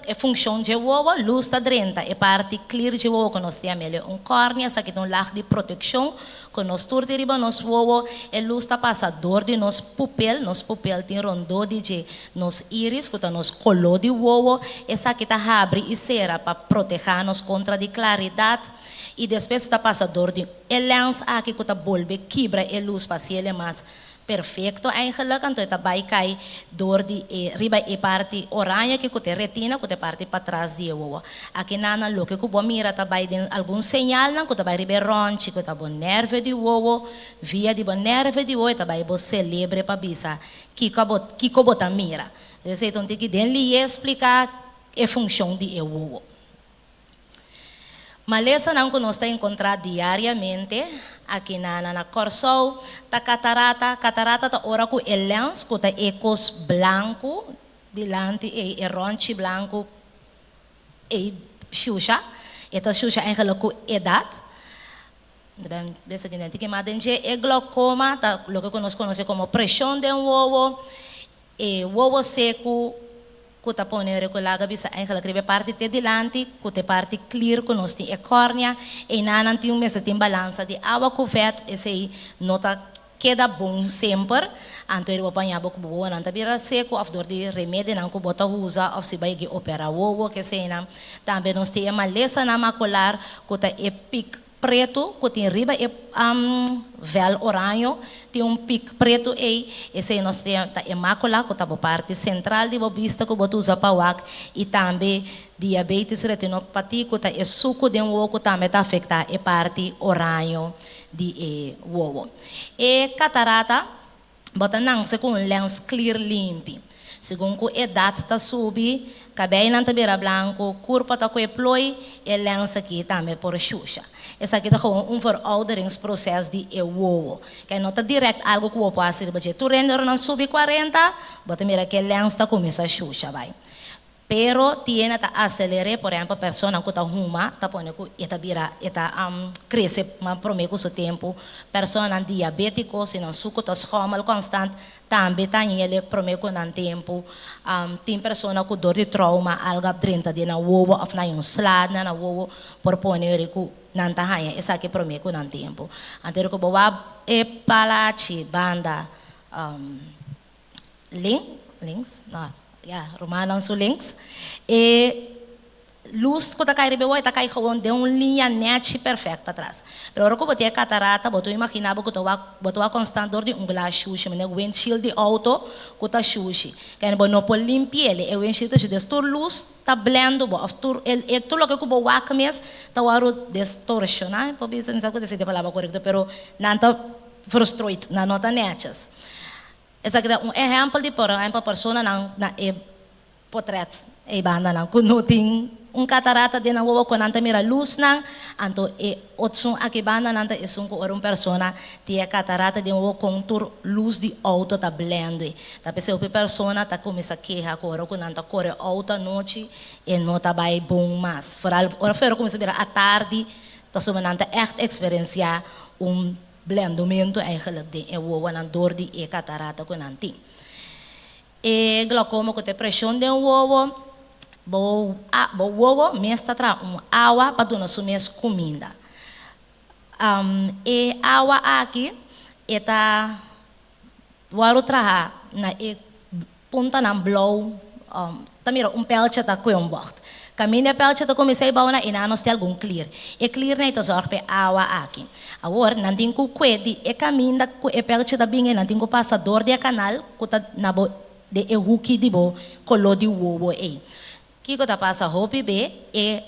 E funshon dje wowo, Lus ta drenta e parti klir dje wowo ku nos tin amele un kòrnia, esaki ta un lag di protekshon ku nos tur tin riba nos wowo. E lus ta pasa dor di nos pupel, nos pupel tin rondó di dje nos iris ku ta nos koló di wowo, esaki ta habri i sera pa protehá nos kontra di klaridat i despues ta pasa dor di e lèns aki ku ta bolbe kibra e lus pa hasiel e mas Perfecto eigenlijk, anto e ta bay cay door di e riba e parti oranje aki cu ta e retina cu ta e parti patras di e wowo. Aki nan nan loke cu bo mira ta bay den algun señalnan cu ta bay riba e ronchi cu ta bo nervio di wowo, via di bo nervio di wowo e ta bay bo celebre pa bisa kico bo kico bo ta mira. Esey ta un tiki den liye splica e funcion di e wowo. Malesanan ku nos ta enkontrá diariamente aki na na Kòrsou ta katarata. Katarata ta ora ku e lèns ku ta e kos blanku dilanti ei, e rònchi blanku ei shusha. E ta shusha eigenlik ku edat. Den dje e glaukoma ta loke ku nos konosé komo preshon den wowo. E wowo seku ku ta pone Recolaga bisa eigenlijk riba e parti te dilanti ku ta e parti clear ku nos tin e kòrnia, einan nan tin un mester tin balansa di awa ku vèt, esei no ta keda bon semper, anto e riba paña bo ku bo wowonan ta bira seku òf dor di remedinan ku bo ta usa òf si bai gi opera wowo keseinan. Tambe nos tin e malesanan makular ku ta e pik. Pretu ku tin riba e vel oraño tin un pik pretu ei, esei nos ta e mákula ku ta bo parti sentral di bo bista ku bo ta usa pa wak i tambe diabetes retinopati ku ta e suku den wowo ku tambe ta afektá e parti oraño di e wowo. E katarata Bo ta nanse ku un lens klir limpi. Segun ku edat ta subi, kabeinan ta bira blanku, kurpa ta kue ploi, e lens aki tambe por shusha. Esaki ta gewoon un verouderingsproces di e wowo. Kei no ta direct algu ku bo por hasi riba dje. Tur hende ora nan subi kuarenta, bo ta mira ku e lens ta kuminsá shusha bai. Pero tiene ta aceler'é, por ehempel personanan ku ta huma ta pone ku e ta bira e ta krese mas promé ku su tempu, personanan diabétiko si nan suku ta schommel konstant tambe ta hañ'el promé ku nan tempu, tin persona ku dor di trauma algu a drenta den nan wowo òf nan haña un sla na nan wowo por pone ori ku nan ta haña esaki promé ku nan tempu. Anto ori ku bo wak e palachi banda Link, links, no, ya, rumannan su links. E lus ku ta kai riba e wowo e ta kai gewoon den un liña nèchi pèrfèkt patras. Pero ora ku bo tin e katarata bo ta imaginá bo ku ta wak, bo ta wak konstant dor di un glas shushi, manera windshield di outo ku ta shushi. Kende bo no por limpi'el, e windshield ta shushi. Dus tur lus ta blendo bo òf tur e tur loke ku bo wak mes ta wòrdu destorshoná, por bisa, mi sa ku ta esei ta e palabra korekto, pero nan ta verstrooid, nan no ta nètjes. Esaki ta un ehèmpel di por ehèmpel personanan na e potrèt ei bandanan ku no tin un katarata den nan wowo ku nan ta mira lusnan, anto e otsun aki bandanan ta esun ku ora un persona tin e katarata den wowo kon tur lus di outo ta blènd'e. Ta p'esei hopi persona ta kuminsá keha ku ora ku nan ta kore outo anochi e no ta bai bon mas. Foral ora fero kuminsá bira atardi pasobra nan ta ègt eksperensiá un Blendomentu eigenlijk den e wowonan dor di e katarata ku nan tin. E glaukoma ku ta e preshon den wowo, bo bo wowo mes ta traha un awa pa duna su mes kuminda. E awa aki e ta wòrdu traha na e Puntanan blou ta mira un pèltje ta kue un bògt. Kaminda e pèltje ta kuminsá i bou na einan nos tin algun klier. E kliernan ei ta zòrg pa e awa aki. Awor, nan tin ku kue di e kaminda ku e pèltje ta bin ei, nan tin ku pasa dor di e kanal ku ta na bo den e huki di bo koló di wowo ei. Kiko ta pasa hopi be e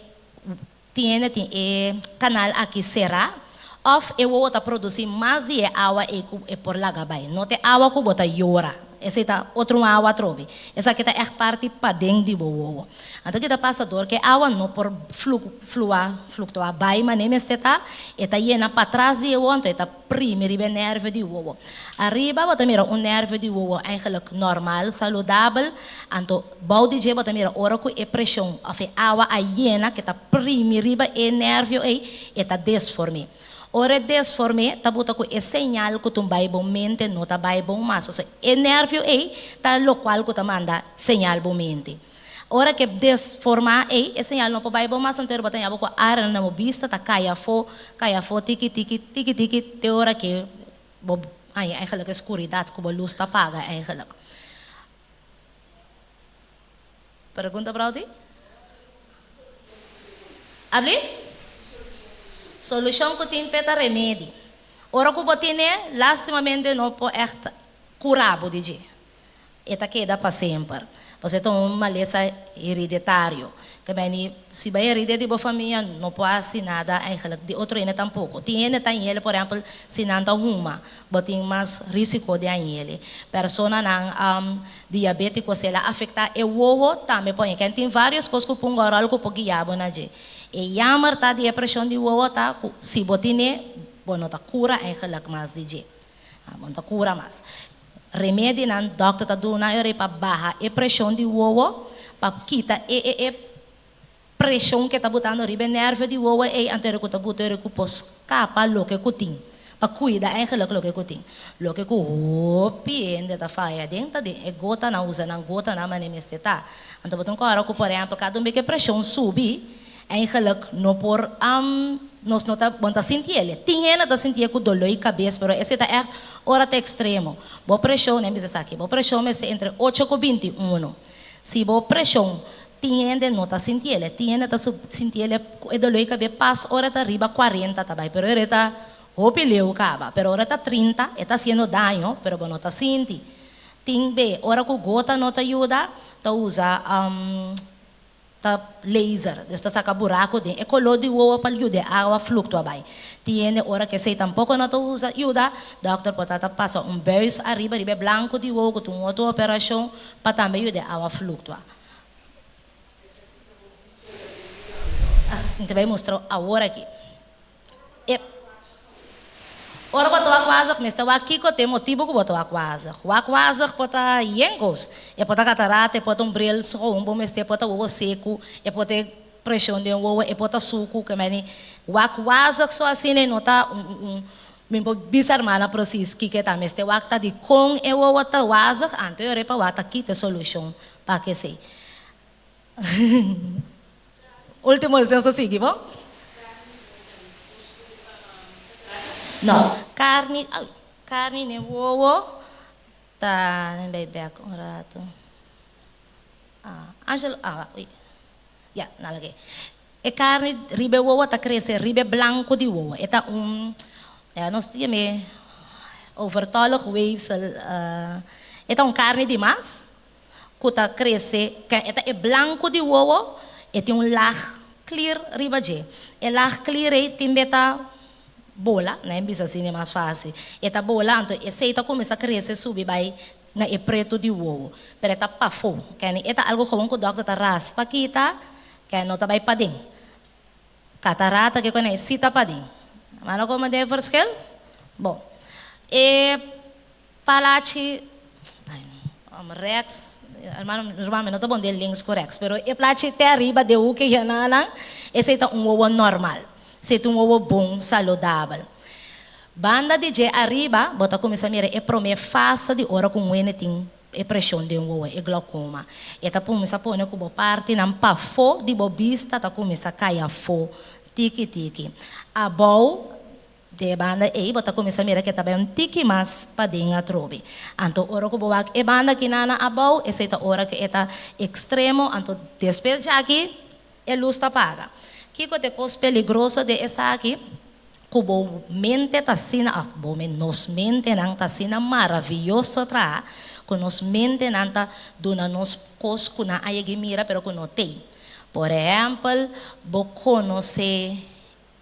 tin hende tin e kanal aki será òf e wowo ta produsí mas di e awa ei ku e por laga bai. No ta e awa ku bo ta yora, esei ta otro un awa atrobe. Esaki ta ègt parti paden di bo wowo. Anto ki ta pasa dor ku e awa no por flua, fluktuá, bai manera mester ta, e ta yena patras di e wowo anto e ta primi riba e nervio di wowo. Ariba bo ta mira un nervio di wowo eigenlijk normal, saludabel, anto Bou di dje bo ta mira ora ku e preshon òf e awa a yena ke ta primi riba e nervio ei, e ta desform'é. Ora e desform'é ta buta ku e señal ku ta un bai bo mente no ta bai bon mas pasobra e nervio ei ta lokual ku ta manda señal bo mente. Ora ku e desformá ei, e señal no por bai bon mas, anto bo ta haña ku área na bo bista ta kai afó tiki tiki, tiki tiki, te ora ku bo haña eigenlijk skuridat, ku bo lus ta paga eigenlijk. Pregunta, Brody? Abli? Solushon ku tin p'e ta remedi. Ora ku bo tin'é, lastimamente no por echt kura bo di dje. E ta keda pa semper. Pasobra e ta un malesa hereditario. Ke meni si bo hered'é di bo famia, no por hasi nada eigenlijk. Di otro hende tampoko. Tin hende ta hañ'é, por ehèmpel, si nan ta huma, bo tin mas risiko di hañ'é. Personanan diabétiko, si el a afektá e wowo, tambe por hañ'é. Ken tin vários kos ku por hunga ròl ku por guia bo na dje. E jammer ta di e preshon di wowo ta ku si bo tin'é, bo no ta kura eigenlijk mas di dje. Bo no ta kura mas. Remedinan dòkter ta duna e ora ei pa baha e preshon di wowo, pa kita e e e preshon ke ta butando riba e nervio di wowo ei, anto ora ku ta buta ora ku por skapa loke ku tin, pa kuida eigenlijk loke ku tin. Loke ku hopi hende ta faya den ta den e gotanan, usa nan gotanan manera mester ta. Anto bo tin ku ora ku por ehèmpel kada un bes ku e preshon subi, Eigenlijk no por nos no ta bon ta sinti el. Tin hende ta sintié ku doló i kabes pero esei ta ègt ora ta ekstremo. Bo preshon, nan bisa esaki, bo preshon mester entre ocho ku 21. Si bo preshon tin hende no ta sinti el, tin hende ta sinti el ku e doló i kabes pas ora ta riba 40 ta bai pero ora e ta hopi leu kaba pero ora ta 30 e ta hasiendo daño pero bo no ta sinti. Tin be ora ku gota no ta yuda ta usa Ta laser, dus ta saka buraku den e koló di wowo pa yuda e awa fluktua bai. Tin hende ora ku esei tampoko no ta usa yuda, dòkter por ta ta pasa un buis ariba riba e blanku di wowo ku ta un otro operashon pa tambe yuda e awa fluktua. Asina ta bai mustra awor aki. E Ora bo ta wak wazig, mester wak kiko ta e motibu ku bo ta wak wazig. Wak wazig por ta yen kos. E por ta katarata, e por ta un bril schoon bo mester, e por ta wowo seku, e por ta e preshon den wowo, e por ta suku. Ke meni wak wazig so asina e no ta un un mi por bisa hermana presis kiko e ta. Mester wak ta dikon e wowo ta wazig, anto e ora e pa wak ta kita e solushon pa kesei. Ultimo esei nos sigui bo? No, carni, carni den wowo ta den bay bek un rato. Ah, Angelo, ah, ui. Ya, nan lag'é. E carni riba e wowo ta crece riba e blanco di wowo. E ta un, ya nos ta yam'é overtollig weefsel, e ta un carni di mas. Ku ta krese, ke e ta e blanku di wowo, e tin un lag klir riba dje. E lag klir ei tin be ta bola, nan e bisa asina e mas fásil. E ta bola, anto esei ta kuminsá krese subi bai na e pretu di wowo. Pero e ta pafó, kende e ta algu gewoon ku dòkter ta raspa kita, ke no ta bai paden. Katarata ke kone si ta paden. Mano komo den e verschil? Bon, e. Palachi, ay no, rechts, hermano, ruman mi no ta bon den links ku rechts, pero e plachi te ariba den hoek e nan, esei ta un wowo normal, esei ta un wowo bon, saludabel. Banda di dje ariba bo ta kuminsá mira e promé fase di ora ku un wende tin e preshon den wowo, e glaukoma. E ta kuminsá pone ku bo partinan pafó di bo bista ta kuminsá kai afó tiki tiki. Abou De e banda ei bo ta kuminsá mira ke ta bai un tiki mas paden atrobe. Anto ora ku bo wak e banda kinana abou, esei ta ora ku e ta ekstremo, anto despues djaki e lus ta paga. Kiko ta e kos peligroso den esaki? Ku bo mente ta asina, òf bo men, nos mentenan ta asina maravioso traha, ku nos mentenan ta duna nos kos ku nan a yega mira pero ku no t'ei. Por ehèmpel, bo konosé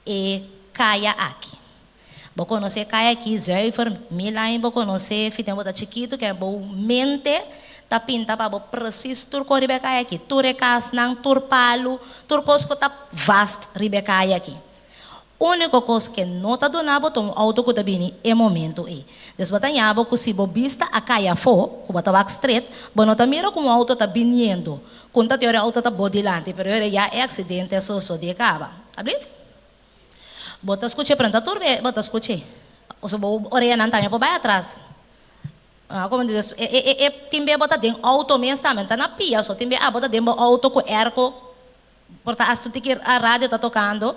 E kaya aki. Bo konosé e kaya aki zuiver mil aña bo konosé fi tempu bo ta chikitu ke bo mente ta pinta pa bo presis tur kos riba e kaya aki. Tur e kasnan, tur palu, tur kos ku ta vast riba e kaya aki. Úniko kos ke no ta duna bo ta un outo ku ta bini e momentu ei. Dus bo ta ña bo ku si bo bista a kai afó, ku bo ta wak stret, bo no ta mira ku un outo ta biniendo. Kun ta te ora e outo ta bo dilanti, pero e ora ya e aksidente a sosodé kaba. Ablief? Bo ta skuch'é, pero no ta tur be bo ta skuch'é. Pasobra bo oreanan tambe por bai atras. Como dices, e, e, e, e tin be bo ta den auto mes tambe, ta na pia so, tin be abo ta den bo auto ku airco, por ta hasta tiki a radio ta tocando,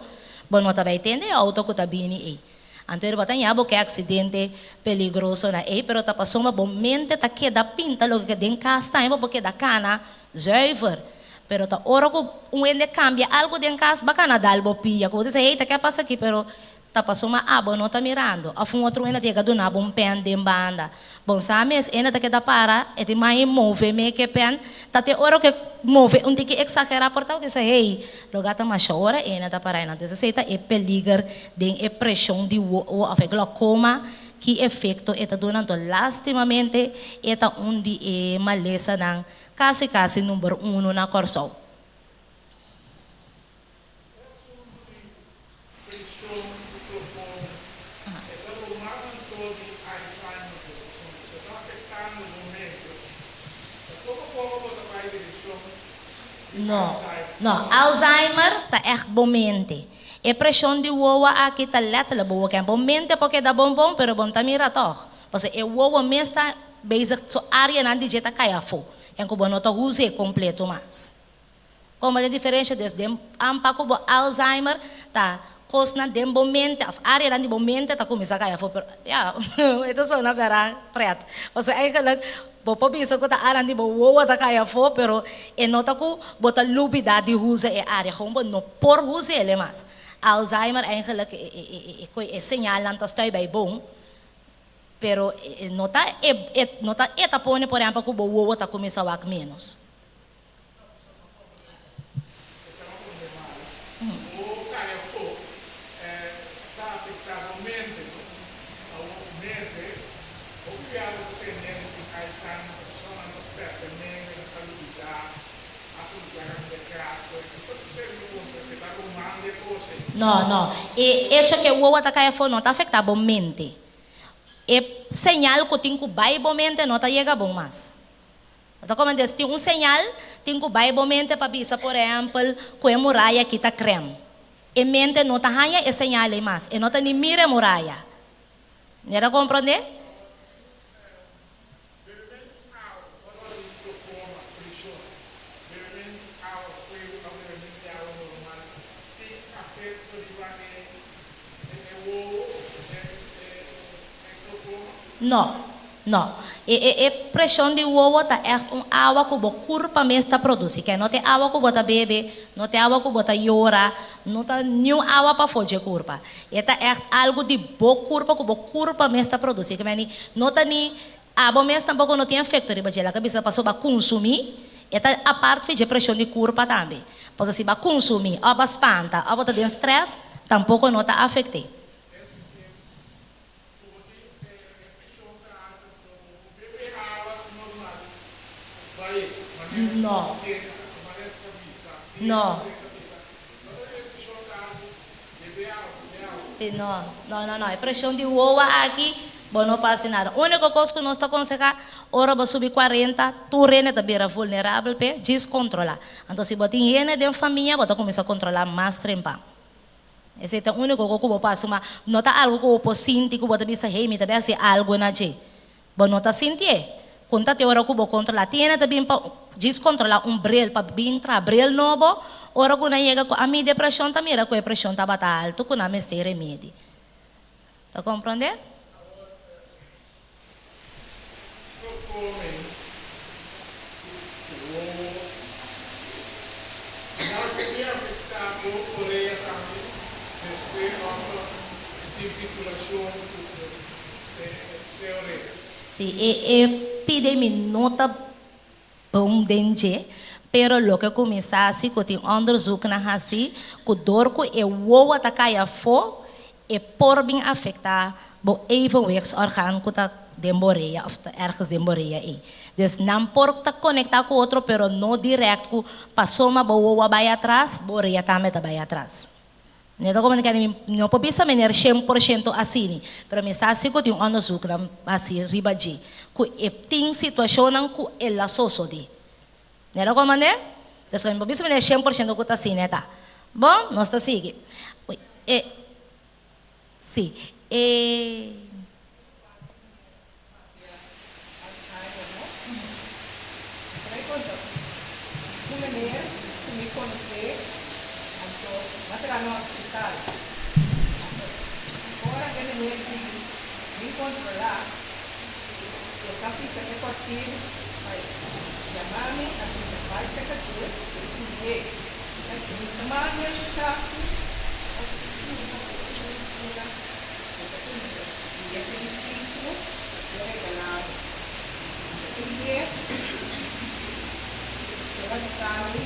bo no ta bay tende e auto ku ta bini ei. Anto bo ta ña bo ke accidente peligroso na ei, pero ta pasobra bo mente ta keda pinta loke den cas tambe bo keda cana zuiver. Pero ta ora ku un hende cambia algo den cas, bo cana dal bo pia, ku bo dice, "Hey, ta ke pasa aki?" Pero ta pasobra abo no ta mirando. Of un otro hende yega duna bo un pen den banda. Bon, sabes, hende ta keda para, e tin mai move me ke pen, ta te ora ku move un tiki exagera por ta dice, "Hey, loga ta mas ora hende ta para." Entonces, esei ta e peliger den e preshon di wowo of e glaucoma, ki efecto e ta duna. Anto, lastimamente, e ta un di e malesanan kasi kasi number 1 na Kòrsou. Preshon di glaucoma, e ta ruman di Alzheimer, ku ta afektando bo mente. Ta poko poko bo ta bai direkshon di No, Alzheimer. No, Alzheimer ta echt bo mente. E preshon di wowo aki ta letterlijk bo wowo. Bo mente por keda bon bon, pero bo n' ta mira toch. Pasobra e wowo mes ta bezig su áreanan di dje ta kai afó. En ku bo no ta usa kompleto mas. Como e diferensia dus den aanpak bo Alzheimer ta kosnan den bo mente of áreanan di bo mente ta kuminsá kai afó. Pero ja, het is zo na vera pret. Pasobra eigenlijk bo por bisa ku ta área di bo wowo ta kai afó, pero e no ta ku bo ta lubidá di usa e área, gewoon bo no por usa e mas. Alzheimer eigenlijk e señalnan ta stoi bij bon, pero no ta e no ta e ta pone, por ehèmpel, ku bo wowo ta kuminsá wak menos. O kai afó ta afektá bo mente, no? O mente, o kriado teniendo ku Alzheimer, persona no perde mente, no ta lubidá, hasta un lugar de kracht, ta ruman di kos. No, no. E hecho ku wowo ta kai afó no ta afektá bo mente. E señal ku tin ku bai bo mente no ta yega bo mas. Anto, komo diz, tin un señal, tin ku bai bo mente pa bisa, por ehèmpel, ku e muraya aki ta krem. E mente no ta haña e señal mas. E no ta ni mira muraya. Bo ta komprondé? Bebimento awa, ora di glaucoma, preshon, bebimento awa friu òf bebimento awa normal, tin efekto riba e wowo, e glaucoma? No, no. E preshon di wowo ta echt un awa ku bo kurpa mes ta produsí. Ku no ta awa ku bo ta bebe, no ta awa ku bo ta yora, no ta ningun awa pafó di kurpa. E ta echt algo di bo kurpa ku bo kurpa mes ta produsí. Ku no ta ni abo mes tampoko no tin efekto riba dje. Kabes paso b'a konsumí, e ta aparte di preshon di kurpa tambe. Paso si b'a konsumí, òf b'a spanta, òf ta den stress, tampoko no ta afektá. Preshon ta altu, bebe awa normal, bai, No. No. Si, no, no. E preshon di wowo aki, bon, no pasa nada. Úniko kos ku nos ta konsehá, ora bo subi 40, tur hende ta bira vulnerabel pe deskontrolá. Anto, si bo tin hende den famia, bo ta kuminsá kontrolá mas trempan. Esei ta úniko ku bo pasa, ma no ta algo ku bo sinti ku bo ta bisa, "Hey, mi ta hasi algo na dje." Bo no ta sinti. Konta te ora ku bo kontrolá. Tin ta bin pa deskontrolá un bril pa bin tra bril nobo, ora ku nan yega ku a midi preshon ta mira ku e preshon tabata altu ku nan mester remedi. Ta komprondé? Glaucoma, wowo, nan por afektá orea tambe, despues tin vinkulashon ku e orea. Si, e epidemia no ta bon den dje, pero loke a kuminsá hasi, ku tin onderzoek nan hasi, ku dor ku e wowo ta kai afó, e por bin afektá bo evenwichtsorgaan ku ta den bo orea of ergens den bo orea ei. Dus nan por ta konektá ku otro, pero no direct ku pasobra bo wowo bai atras, bo orea tambe ta bai atras. No ta komo no por bisa meneer 100% asina, pero mi sa ku tin onderzoek nan hasi riba dje, ku e tin situashonnan ku el a sosodé. Nera komo ne? Dus mi por bisa meneer 100% ku ta asina ta. Bon, nos ta sigui. E, si, e. Fayesé, anto m'a traha na hospital. Anto ora e meneer bin bin kontrolá, e ta pisa e portir pa yama mi, anto mi ta bai serka dje i puntr'é, Mi ta manda su saku òf puntra puntra e ta puntra si e tin sinku e regalá mi. Mi ta puntr'é. El a bisa mi,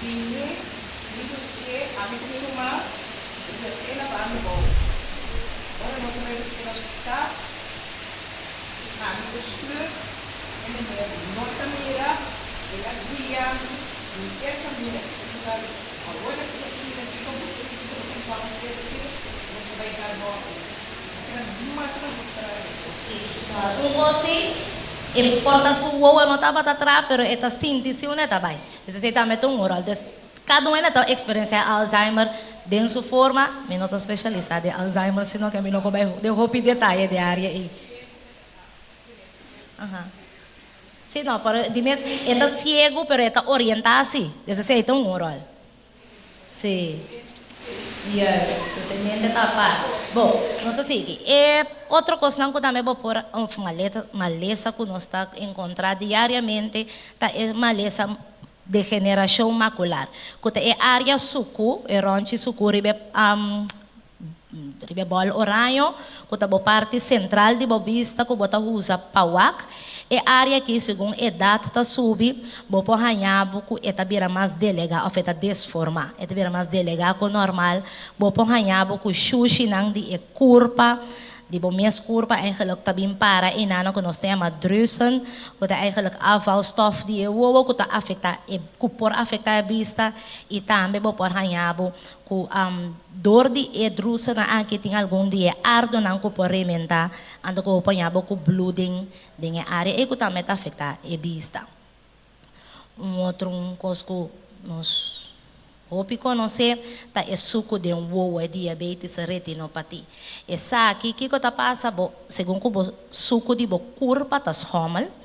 Bini, mi busk'é, ami ku mi ruman, i bèt'é na banda bou. Ora nos a bai busk'é na su kas, ami ku skur, e meneer no ta mira, el a guia mi henter kaminda. El a bisa mi, Awor aki bo ta mira kiko bo tin, kiko bo tin ku hacer, kiko nos ta bai dar bòki. Mi a keda masha masha straño. Un gosi, e por ta su wowo no tabata tra, pero e ta sinti si un e ta bai. Esei tambe ta un ròl. Dus kada un ta eksperensiá Alzheimer den su forma. Mi no ta spesialisá den Alzheimer, sino ke mi no por bai den hopi detaye den área ei. Aha. Sí, no, pero di mes e ta siegu, pero e ta orientá sí. Dus esei ta un ròl. Sí. Juist. Dus e mente ta apart. Bon, nos ta sigui. E otro kosnan ku tambe bo por, òf maleta, malesa ku nos ta enkontrá diariamente ta e malesa degenerashon makular, ku ta e área suku, e rònchi suku riba e Riba e bòl oraño, ku ta bo parti sentral di bo bista ku bo ta usa pa wak, e área akí segun edat ta subi, bo por haña bo ku e ta bira mas delegá òf e ta desformá. E ta bira mas delegá ku normal. Bo por haña bo ku shushinan di e kurpa, di bo mes kurpa eigenlik ta bin para einan ku nos ta yama drusen, ku ta eigenlik afvalstof di e wowo ku ta afektá e ku por afektá e bista i tambe bo por haña bo Ku dor di e drusennan aki tin algun di e ardonan ku por rementá, anto ku bo paña bo ku bloeding den e área ei ku tambe ta afektá e bista. Un otro un kos ku nos hopi konosé ta e suku den wowo, e diabetes retinopatí. Esaki kiko ta pasa bo segun ku bo suku di bo kurpa ta schòmel,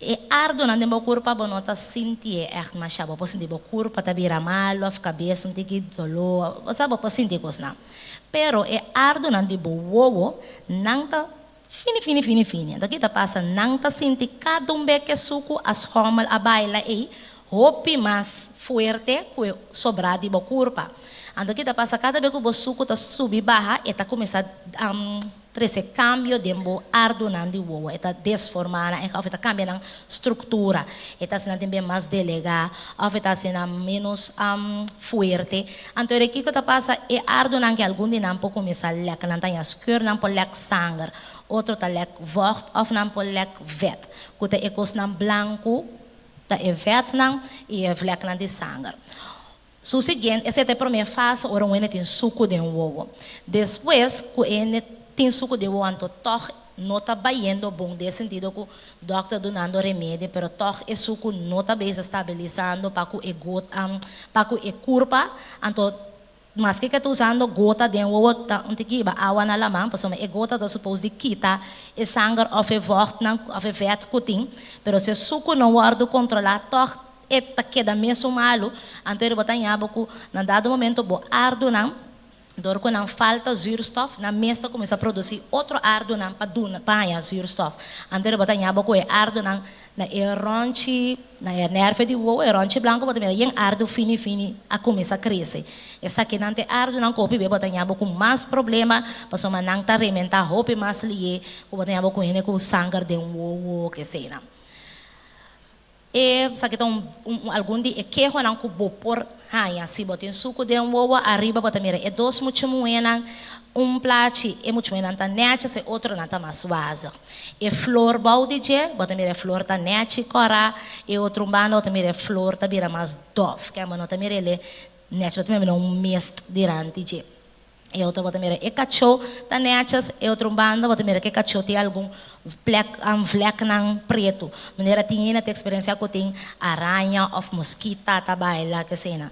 E ardonan den bo kurpa bo no ta sintié ègt mashá. Bo por sinti bo kurpa ta bira malu òf kabes un tiki doló, osea bo por sinti kosnan. Pero e ardonan di bo wowo, nan ta fini fini fini fini. Anto ki ta pasa? Nan ta sinti kada un bek e suku a schòmel a baila ei hopi mas fuerte ku e sobrá di bo kurpa. Anto ki ta pasa? Kada bek ku bo suku ta subi baha e ta kuminsá Trese kambio den bo ardunan di wowo. E ta desformá nan òf e ta kambia nan struktura. E ta hasi nan tin bien mas delegá òf e ta hasi nan ménos fuerte. Anto e kiko ta pasa? E ardunan ke algun di nan por kuminsá lèk. Nan ta haña skeur, nan por lèk sanger. Otro ta lèk vògt òf nan por lèk vèt, ku ta e kosnan blanku, ta e vètnan i e vlèknan di sanger. Su siguiente, esei ta e promé fase ora un hende tin suku den wowo. Despues ku e hende tin suku den wowo anto tòg no ta bayendo bon den e sentido ku dòkter dunando remedi pero tòg e suku no ta bezig stabilisando pa ku e got pa ku e kurpa anto maske ke ta usando gota den wowo ta un tiki hiba awa na laman pasobra e gota ta supos di kita e sanger òf e vògtnan òf e vèt ku tin pero si e suku no wòrdu kontrolá tòg E ta keda mesun malu, anto e bo ta ña bo ku na dado momento bo ardunan, dor ku nan falta zuurstof, nan mes ta kuminsá produsí otro ardunan pa duna, pa haña zuurstof. Anto e bo ta ña bo ku e ardunan na e rònchi, na e nèrve di wowo, e rònchi blanku, bo ta mira yen ardu fini fini a kuminsá krese. Esakinan ta e ardunan ku hopi bes bo ta ña bo ku mas problema, pasobra nan ta rementá hopi mas lié ku bo ta ña bo ku hende ku sanger den wowo, keseinan. E esaki ta un algun di e kehonan ku bo por haña si bo tin suku den wowo. Ariba bo ta mira e dos mucha muhénan, un plachi e mucha muhénan ta nèchi, e otronan ta mas wazig. E flor bou di dje, bo ta mira e flor ta nèchi kòrá, e otro un banda bo ta mira e flor ta bira mas dòf, kèn bo no ta mira el e nèchi, bo ta mira un mist diranti dje. E otro bo ta mira e kachó ta nèchas, e otro banda bo ta mira ku e kachó tin algun plek, vlèknan pretu. Manera tin hende ta eksperensiá ku tin araña òf moskita ta baila keseinan.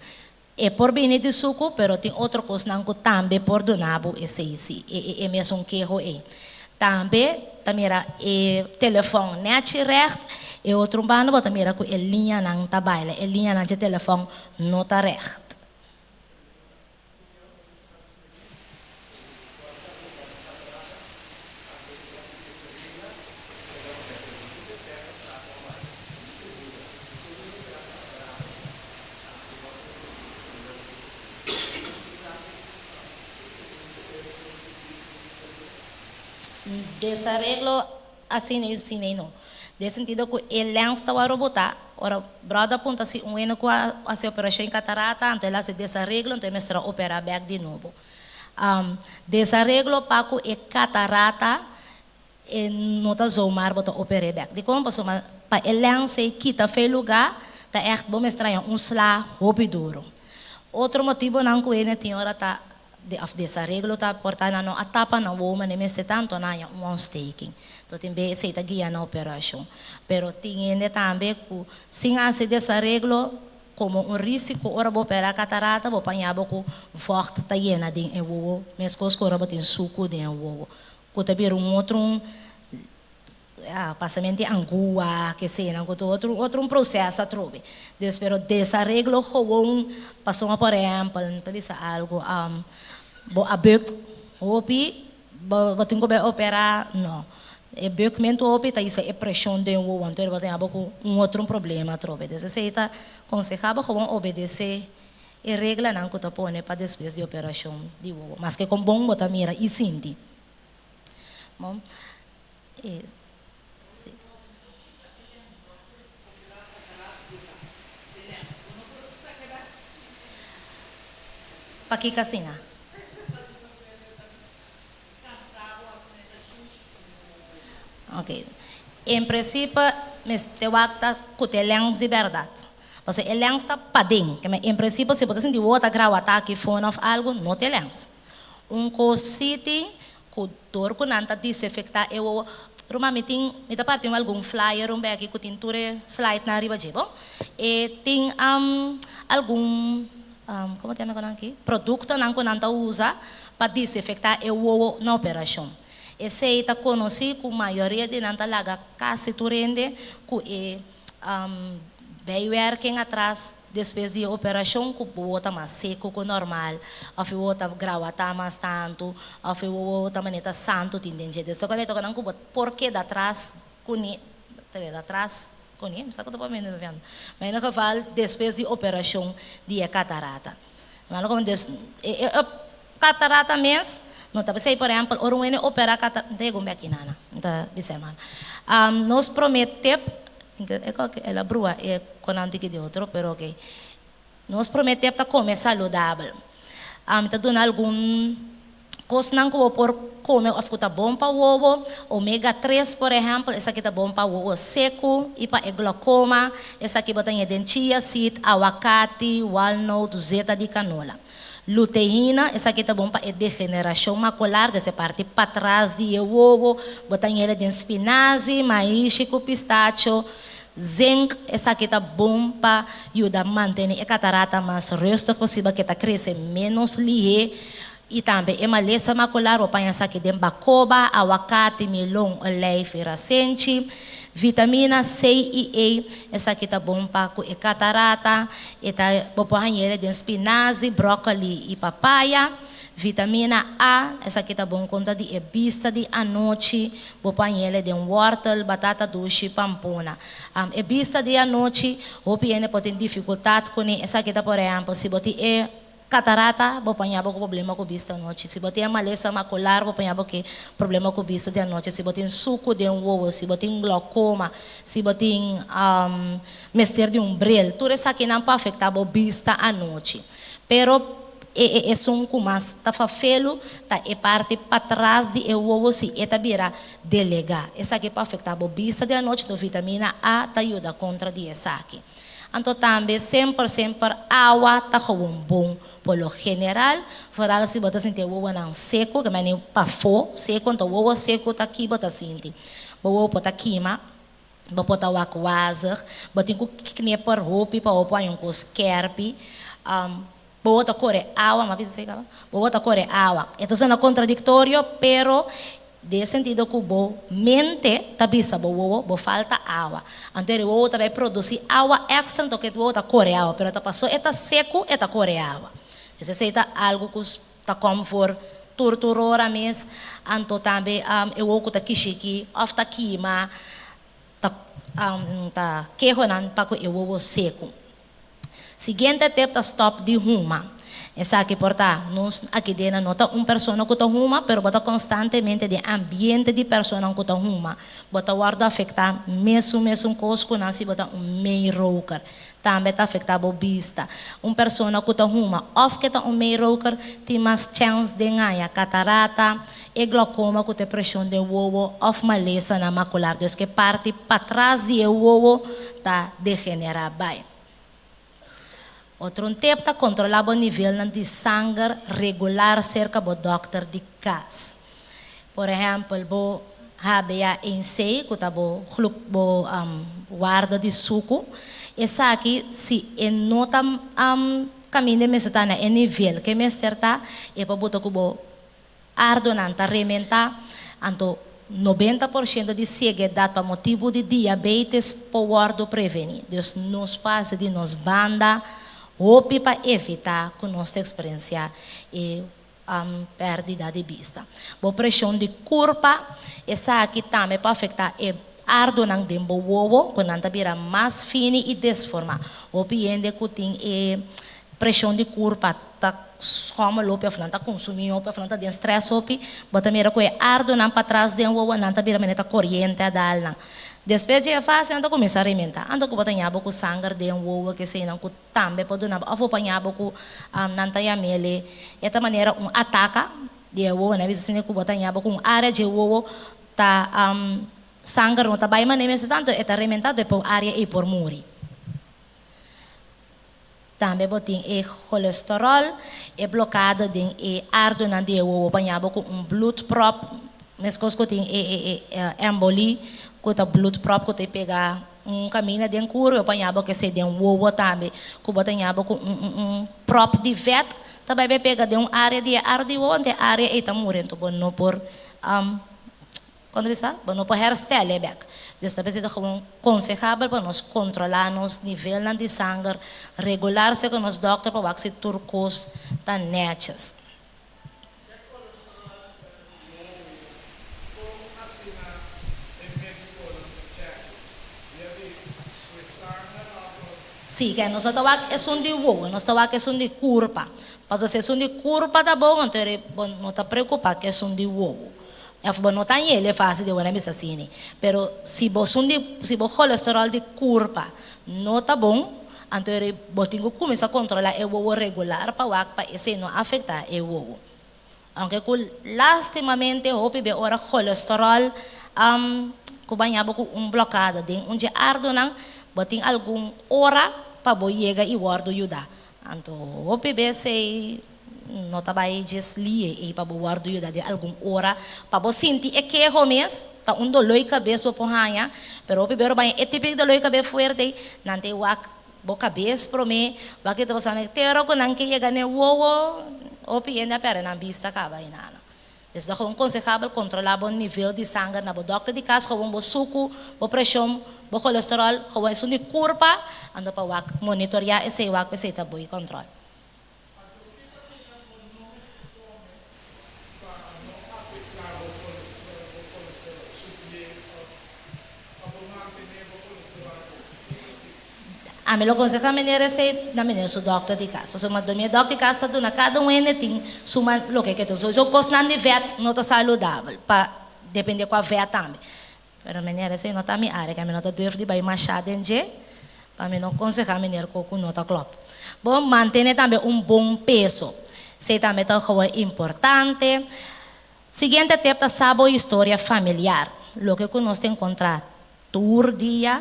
E por bini di suku, pero tin otro kosnan ku tambe por duna bo esei si, e mesun keho ei. Tambe ta mira e telefòn nèchi règt, e otro banda bo ta mira ku e liñanan ta baila, e liñanan dje telefòn no ta règt. Desareglo asina i asina i no. Den sentido ku e lèns ta wòrdu botá, ora bròder a punta si un hende ku a hasi operashon di katarata, anto el a hasi desareglo, anto e mester a operá bèk di nobo. Desareglo pa ku e katarata e no ta zomaar bo ta oper'é bèk. Dikon? Pasobra pa e lèns ei kita fe lugá, ta ègt bo mester haña un sla hopi duru. Otro motibonan ku hende tin ora ta de òf desareglo ta por ta nan no a tapa nan wowo manera mester ta anto nan haña un ontsteking. Enton tin bes esei ta guia nan operashon. Pero tin hende tambe ku sin hasi desareglo komo un risiko ora bo operá katarata bo paña bo ku vògt ta yena den e wowo meskos ku ora bo tin suku den e wowo ku ta bira un otro un Pasamente angua, kesenan ku tur otro otro un proces atrobe. Dus pero desareglo gewoon pasobra por ehempel mi ta bisa algo bo a buk hopi bo bo tin ku bai opera no e bukmentu hopi ta hisa e preshon den wowo anto bo ta haña bo ku un otro problema atrobe. Dus esei ta konsehá bo gewoon obedese e reglanan ku ta pone pa despues di operashon di wowo maske kon bon bo ta mira i sinti. Bon. E si. Pakiko asina? Ok. En principe mester wak ta ku ta e lens di bèrdat. Pasobra e lens ta paden. En principe si bo ta sinti wowo ta grawatá aki fon òf algu, no ta e lens. Un kos si tin Ku dor ku nan ta disinfektá e wowo. Ruman, mi tin, mi ta parti un algun flyer un beki ku tin tur e slidenan riba dje, bo. E tin algun, komo ta yama e konan aki? Produktonan ku nan ta usa pa disinfektá e wowo na operashon. Esei ta konosí ku mayoria di nan ta laga kasi tur hende ku e Bijwerking atras despues di e operashon ku bo ta mas seku ku normal òf e wowo ta grawatá mas tantu òf e wowo ta manera ta santu tin den dje. Despues ku nan ku bo por keda atras kuné, ta keda atras kuné, mi sa ku ta por mende papiando, ma en ieder geval despues di operashon di e katarata. Malo komo des e katarata mes no ta p'esei por ehèmpel ora un hende operá katarata, mi ta yega un bèki nana, mi ta bisa e mano. Nos promé tep, e kòke el a brua e konan tiki di otro pero oke. Nos promé tep ta kome saludabel. Mi ta duna algun Kosnan ku bo por kome òf ku ta bon pa wowo, omega tres por ehèmpel, esaki ta bon pa wowo seku i pa e glaukoma, esaki bo ta ñe den chia seed, awakati, walnoot, zeta di kanola. Luteina, esaki ta bon pa e degenerashon makular, des e parti patras di e wowo, bo ta ñele den spinazi, maishi ku pistacho. Zinc, esaki ta bon pa yuda mantene e katarata mas rustig posibel, ke ta krese ménos lihé. I tambe e malesa makular bo paña esaki den bakoba, awakati, milon, olijf i rasenchi. Vitamina C i E, esaki ta bon pa ku e katarata, e ta bo por hañ'e den spinazi, bròkoli i papaya. Vitamina A, esaki ta bon kontra di e bista di anochi, bo por hañ'e den wòrtel, batata dushi, pampuna. E bista di anochi, hopi hende por tin difikultat kuné, esaki ta por ehèmpel si bo tin e Katarata, bo paña bo ku problema ku bista anochi. Si bo tin e malesa makular, bo paña bo ku problema ku bista di anochi. Si bo tin suku den wowo, si bo tin glaukoma, si bo tin mester di un bril, tur esakinan por afektá bo bista anochi. Pero e e esun ku mas ta fafelu ta e parti patras di e wowo si e ta bira delegá. Esaki por afektá bo bista di anochi, enton vitamina A ta yuda kontra di esaki. Anto tambe semper semper awa ta gewoon bon por lo general, vooral si bo ta sinti e wowonan seco, ke mane pafó seco, anto wowo seco ta ki bo ta sinti? Bo wowo por ta kima, bo por ta wak wazig, bo tin ku kneper hopi pa bo por haña un kos skerpi, bo wowo ta kore awa, mi a bisa esei kaba? Bo wowo ta kore awa, e ta sona kontradiktorio pero. Den sentido ku bo mente ta bisa bo wowo, bo falta awa. Anto e wowo ta bai produsí awa èkstra, anto ku e wowo ta kore awa, pero ta pasó e ta seku e ta kore awa. Esei ta algu ku ta kòm for tur tur ora mes. Anto tambe e wowo ku ta kishiki òf ta kima ta ta kehonan pa ku e wowo seku. Siguiente tip ta stòp di huma. Esaki por ta, nos aki den no ta un persona ku ta huma, pero bo ta konstantemente den ambiente di personanan ku ta huma. Bo ta wòrdu afektá mesun mesun kos ku nan si bo ta un meiroker. Tambe ta afektá bo bista. Un persona ku ta huma òf ke ta un meiroker tin mas chèns den haña katarata, e glaukoma ku ta e preshon den wowo òf malesanan makular. Dus ku e parti patras di e wowo ta degenerá bai. Otro un tip ta kontrolá bo nivelnan di sanger regular serka bo dòkter di kas. Por ehèmpel, bo HbA1c, ku ta bo glu bo warda di suku, esaki si e no ta kaminda e mester ta na e nivel ku e mester ta, e por buta ku bo Ardonan ta rementá, anto 90% di sieguedat pa motibu di diabetes por wòrdu prevení. Dus nos por hasi di nos banda hopi pa evitá ku nos ta eksperensiá e pèrdida di bista. Bo preshon di kurpa, esaki tambe por afektá e ardonan den bo wowo ku nan ta bira mas fini i desformá. Hopi hende ku tin e preshon di kurpa ta schommel hopi of nan ta consumi hopi of nan ta den stress hopi, bo ta mira cu e ardonan patras den wowo nan ta bira manera ta coriente a dal nan. Despues dje fase nan ta cuminsa rementa. Anto cu bo ta ña bo cu sanger den wowo keseynan cu tambe por duna bo of bo por ña bo cu nan ta yamele e ta manera un ataka di e wowo nan bisa asina cu bo ta ña bo cu un area dje wowo ta sanger no ta bay manera mester tanto e ta rementa anto e por area ey por muri. Tambe bo tin e cholesterol, e blokada den e ardonan di e wowo baña bo ku un bloedprop, meskos ku tin e e e emboli ku ta bloedprop ku ta pega un kaminda den kuru, bo baña bo kesei den wowo tambe, ku bo ta ña bo ku un un un prop di vet ta bai bai pega den un area di e ardo di wowo, anto e area ei ta muri, anto bo no por. Kon ta bisa? Bo no por herstel e bek. Dus ta bisa ta gewoon konsehabel pa nos kontrolá nos nivelnan di sanger regular segun nos dòkter pa wak si tur kos ta nètjes. E kolesterol ta low, kon asina e médikonan ta chèk via di e sanger òf? Sí, ke nos no ta wak esun di wowo, nos ta wak esun di kurpa. Pasobra si esun di kurpa ta bon, anto bo no ta preokupá ku esun di wowo. Of bo no ta yele fácil di wena bisa asini. Pero si bo sun di, si bo cholesterol di curpa no ta bon, anto eri bo tin cu cuminsa controla e wowo regular pa wak pa esey no afecta e wowo. Aunke cu lastimamente hopi be ora cholesterol cu baña bo cu un blokada den un dje ardonan, bo tin algun ora pa bo yega y wordo yuda. Anto hopi bes ei no ta bai djes lie ei pa bo wòrdu yuda den algun ora pa bo sinti e keho mes, ta un doló i kabes bo por haña, pero hopi bes bai e tipo di doló i kabes fuerte ei, nan ta e wak bo kabes promé, wak ke ta pasando, te ora ku nan ke yega na e wowo, hopi hende a pèrdè nan bista kaba ei nana. Es ta gewoon konsehabel kontrolá bo nivel di sanger na bo dòkter di kas, gewoon bo suku, bo preshon, bo kolesteròl, gewoon esun di kurpa, anto pa wak monitoriá esei wak p'esei ta boi kòntròl. Anto ki ta siña bo no mester kome pa no afektá bo kolesteròl, subié òf bo mantené bo kolesteròl bon? Ki ta siña? Ami lo konsehá meneer esei na meneer su dòkter di kas. Pasobra mi dòkter di kas ta duna kada un hende tin su man loke ke tin. Souiso kosnan di vèt no ta saludabel pa depende kua vèt tambe. Pero meneer esei no ta mi área ke ami no ta durf di bai mashá den dje pa mi no konsehá meneer ku ku no ta klòp. Bo mantene tambe un bon peso. Esei tambe ta gewoon importante. Siguiente tep ta sa bo historia familiar. Loke ku nos ta enkontrá Tur dia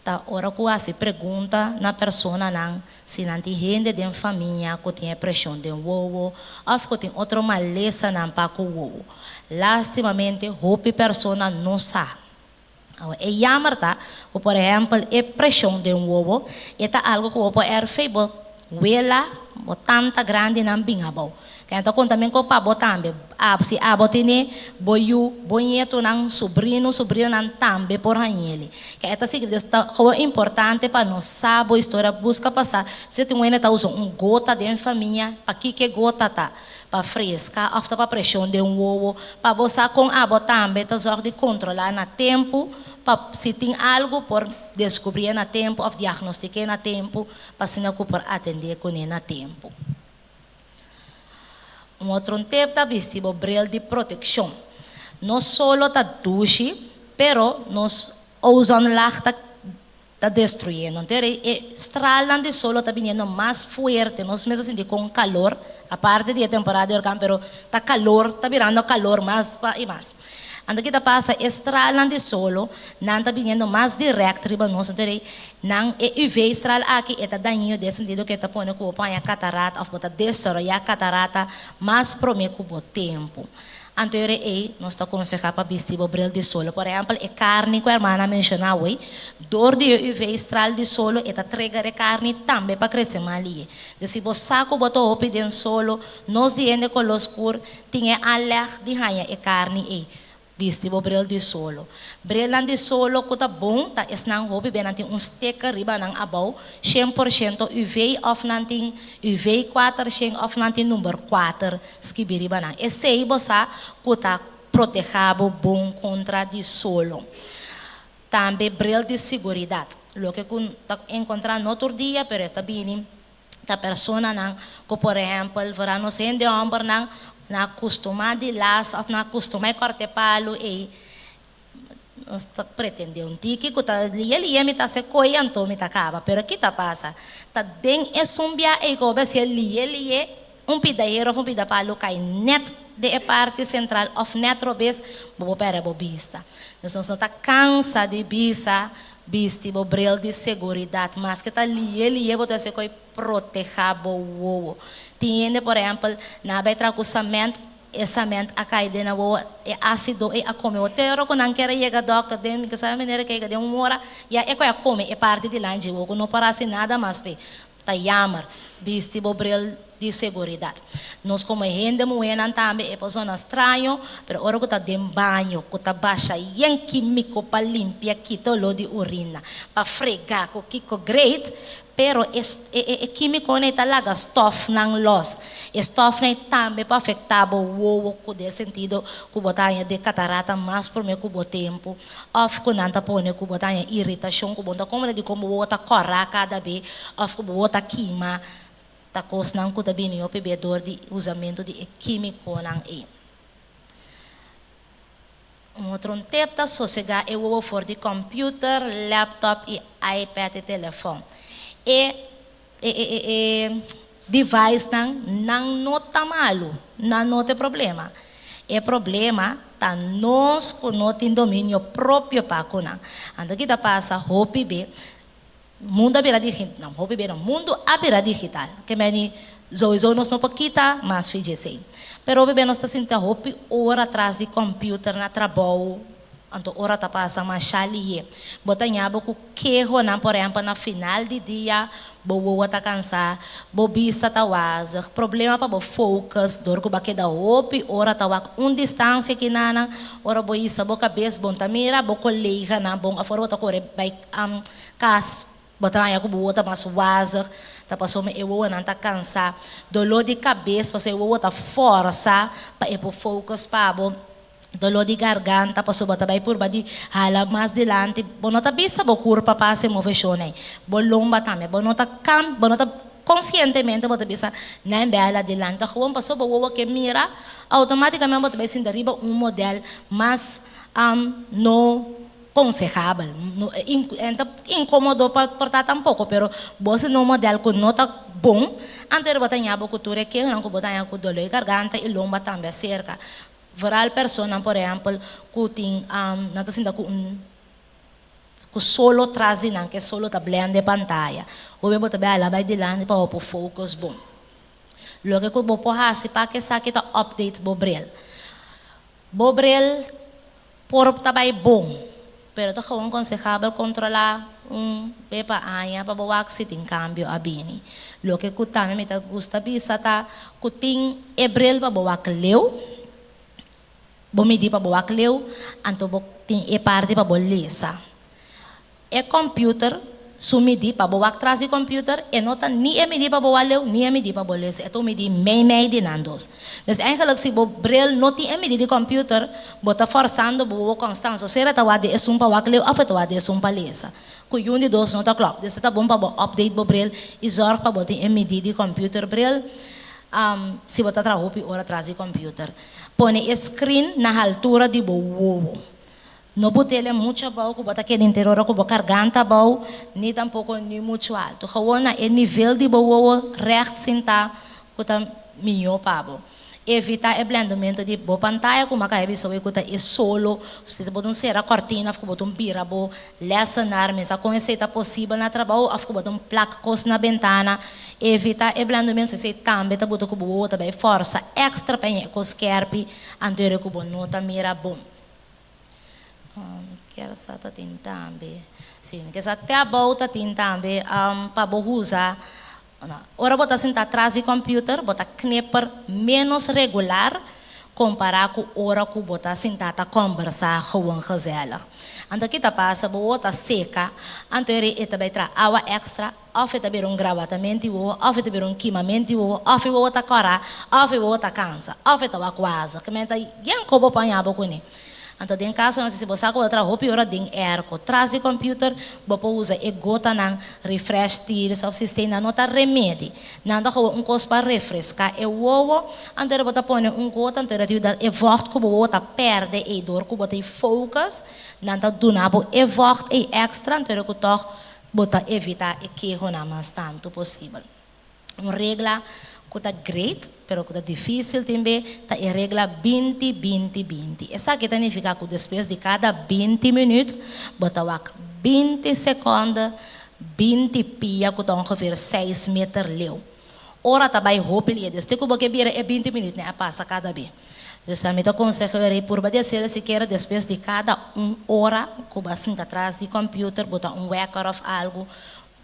ta ora ku hasi pregunta na personanan si nan tin hende den famia ku tin e preshon den wowo òf ku tin otro malesanan pa ku wowo. Lástimamente hopi persona no sa. Awe e yammer ta ku por ehèmpel e preshon den wowo e ta algu ku bo por erf'ei bo wela. Bo tanta grandinan bin abou. Kaya ta konta men ko pa bo tambe. Ab si abo tene bo yu, bo ñetonan, subrino, subrinanan tambe por hañ'ele. Kaya ta sigui dus ta gewoon importante pa nos sa bo historia, buska pa sa si tin un hende ta usa un gota den famia, pakiko e gota ta. Pa freska òf ta pa preshon den wowo, pa bo sa kon abo tambe ta zòrg di kontrolá na tempu pa si tin algu por deskubrié na tempu òf diagnostik'é na tempu pa asina ku por atendé kuné na tempu. Un otro tip ta bisti bo bril di protekshon. No solo ta dushi, pero nos ozonlaag ta ta destruyendo. Anto e stralnan di solo ta biniendo mas fuerte, nos mes ta sinti kon kalor, aparte di e temporada di orkan, pero ta kalor, ta birando kalor mas i mas. Anto ki ta pasa, e stralnan di solo, nan ta biniendo mas dirèkt riba nos, anto rei nan e UV stral aki e ta dañino den sentido ku e ta pone ku bo por haña katarata òf bo ta desaroyá katarata mas promé ku bo tempu. Anto rei ei nos ta konsehá pa bisti bo bril di solo. Por ehèmpel e karni ku hermana a menshoná awei, dor di e UV stral di solo e ta trigger e karni tambe pa krese mal lié. Dus si bo sa ku bo ta hopi den solo, nos di hende koló skur Tin e aanleg di haña e karni ei. Bisti bo bril di solo. Brilnan di solo ku ta bon ta esnan hopi be nan tin un sticker riba nan abou, 100% UV òf nan tin UV 400 òf nan tin number 4 skibí riba nan. Esei bo sa ku ta protehá bo bon kontra di solo. Tambe bril di siguridat. Loke ku ta enkontrá no tur dia pero e ta bini. Ta personanan ku por ehèmpel vooral nos hende hòmbernan na kustumá di las òf na kustumá e kòrte palu ei nos ta pretendé un tiki ku ta lia lia mi ta hasi koi anto mi ta kaba pero ki ta pasa ta den esun bia ei ku bo a hasié lia lia un pida hero òf un pida palu kai nèt den e parti sentral òf nèt robes bo por pèrdè bo bista dus nos no ta kansa di bisa Bisti bo bril di seguridat. Maske ta lié lié bo ta hasi koe protehá bo wowo. Tin hende por ehèmpel nan a bai traha ku samènt, e samènt a kai den nan wowo, e ásido ei a kome bo. Te ora ku nan kier a yega dòkter den mi ke sabe manera ke yega den un ora ya e koe a kome e parti di lanchi wowo ku no por hasi nada mas p'e. Ta yamer, bisti bo bril di seguridat. Nos komo hende muhénan tambe e por zona straño, pero ora ku ta den baño ku ta basha yen kímiko pa limpia kita oló di urina, pa frega ku kiko great, pero e e kímikonan ei ta laga stòfnan lòs. E stòfnan ei tambe por afektá bo wowo ku den sentido ku bo ta haña di katarata mas promé ku bo tempu. Òf ku nan ta pone ku bo ta haña iritashon ku bo no ta komprende dikon bo wowo ta kòrá kada be òf ku bo wowo ta kima, ta kosnan ku ta bini hopi be dor di usamentu di e kímikonan ei. Un otro un tep ta sosegá e wowo for di kòmpiuter, lèptòp i iPad i telefòn. E e e e devicenan nan no ta malu, nan no ta e problema. E problema ta nos ku no tin dominio propio pa ku nan. Anto ki ta pasa hopi be, mundu a bira digi, no hopi be no, mundu a bira digital. Ke meni souiso nos no por kita mas fi djesei. Pero hopi be nos ta sinta hopi ora tras di computer na trabou. Anto ora ta pasa masha lié. Bo ta ña bo ku kehonan, por ehèmpel na final di dia bo wowo ta kansá, bo bista ta wazig, problema pa bo focus dor ku bo a keda hopi ora ta wak un distansia kinanan, ora bo hisa bo kabes bon ta mira bo koleganan bon afor bo ta kore bai kas bo ta haña ku bo wowo ta mas wazig, ta pasobra e wowonan ta kansá, doló di kabes pasobra e wowo ta fòrsa pa e por focus pa bo. Doló di garganta pasobra bo ta bai purba di hala mas dilanti. Bo no ta bisa bo kurpa pa hasi moveshon ei. Bo lomba tambe. Bo no ta kam, bo no ta konsientemente bo ta bisa nan bai hala dilanti. Ta gewoon pasobra bo wowo ke mira, outomatikamente bo ta bai sinta riba un modèl mas no konsehabel. No e ta inkomodo pa por ta tampoko, pero bo sinta un modèl ku no ta bon, anto bo ta ña bo ku tur e kehonan ku bo ta haña ku doló di garganta i lomba tambe aserka. Vooral personan por ehempel ku tin nan ta sinta ku un ku solo tras di nan ke solo ta blende pantaya. Hopi bo ta bai hala bai dilanti pa bo por focus bon. Loke ku bo por hasi pa ke esaki ta update bo bril. Bo bril por ta bai bon, pero ta gewoon konsehabel kontrola. Un be pa aña pa bo wak si tin kambio a bini. Loke ku tambe mi ta gusta bisa ta ku tin e bril pa bo wak leu, bo midi pa bo wak leu, anto bo tin e parti pa bo lesa. E computer su midi pa bo wak tras di computer e no ta ni e midi pa bo wak leu ni e midi pa bo lesa, e ta un midi mei mei di nan dos. Dus eigenlijk si bo bril no tin e midi di computer bo ta forzando bo wowo constant, so sera ta wak di esun pa wak leu of e ta wak di esun pa lesa. Ku yun di dos no ta klop. Dus e ta bon pa bo update bo bril i zorg pa bo tin e midi di computer bril si bo ta traha hopi ora tras di computer. Pone e screen na haltura di bo wowo. No bot'el muchu abou ku bo ta keda inter ora ku bo karganta abou, ni tampoko ni muchu altu. Gewoon na e nivel di bo wowo règt sintá ku ta mihó pa bo. Evitá e blendamentu di bo pantaya ku maka bisa wei ku ta e solo. Si bo ta un sera kòrtina òf ku bo ta un bira bo lèsenar mesa kon esei ta posibel na trabou òf ku bo ta un plak kos na bentana. Evitá e blendamentu esei tambe ta buta ku bo wowo ta bai fòrsa èkstra pa e kos skèrpi anto ku bo no ta mira bon. Mi kier sa ta tin tambe. Sí, mi kier sa te abou ta tin tambe pa bo usa. Ora bo ta sintá tras di computer, bo ta knipper ménos regular kompará ku ora ku bo ta sintá ta kòmbersá gewoon gezellig. Anto ki ta pasa? Bo wowo ta seka, anto e ta bai traha awa èkstra, òf e ta bira un grawatamento di wowo, òf e ta bira un kimamento di wowo, òf e wowo ta kòrá, òf e wowo ta kansa, òf e ta wak waza. Ke men ta yen ko bo paña bo kuné. Anto den kasonan si bo sa ku bo ta traha hopi ora den airco, tras di computer, bo por usa e gotanan Refresh Tears òf Systane. Nan no ta remedi. Nan ta gewoon un kos pa refreská e wowo. Anto ora bo ta pone un gota, anto ora ta yuda e vògt ku bo wowo ta pèrdè ei dor ku bo ta focus, nan ta duna bo e vògt ei èkstra, anto ora ku tòg Bo ta evitá e kehonan mas tantu posibel. Un regla ku ta great, pero ku ta difísil tin be, ta e regla 20, 20, 20. Esaki ta nifiká ku despues di kada 20 minüt, bo ta wak 20 sekònde, 20 pia ku ta ongeveer seis meter leu. Ora ta bai hopi lia, dus te ku bo ke bira e 20 minüt ne a pasa kada be. Dus ami ta konsehá yu rei purba di hasiel sikiera despues di kada un ora ku bo a sinta tras di kòmpiuter, bo ta un wèker òf algu.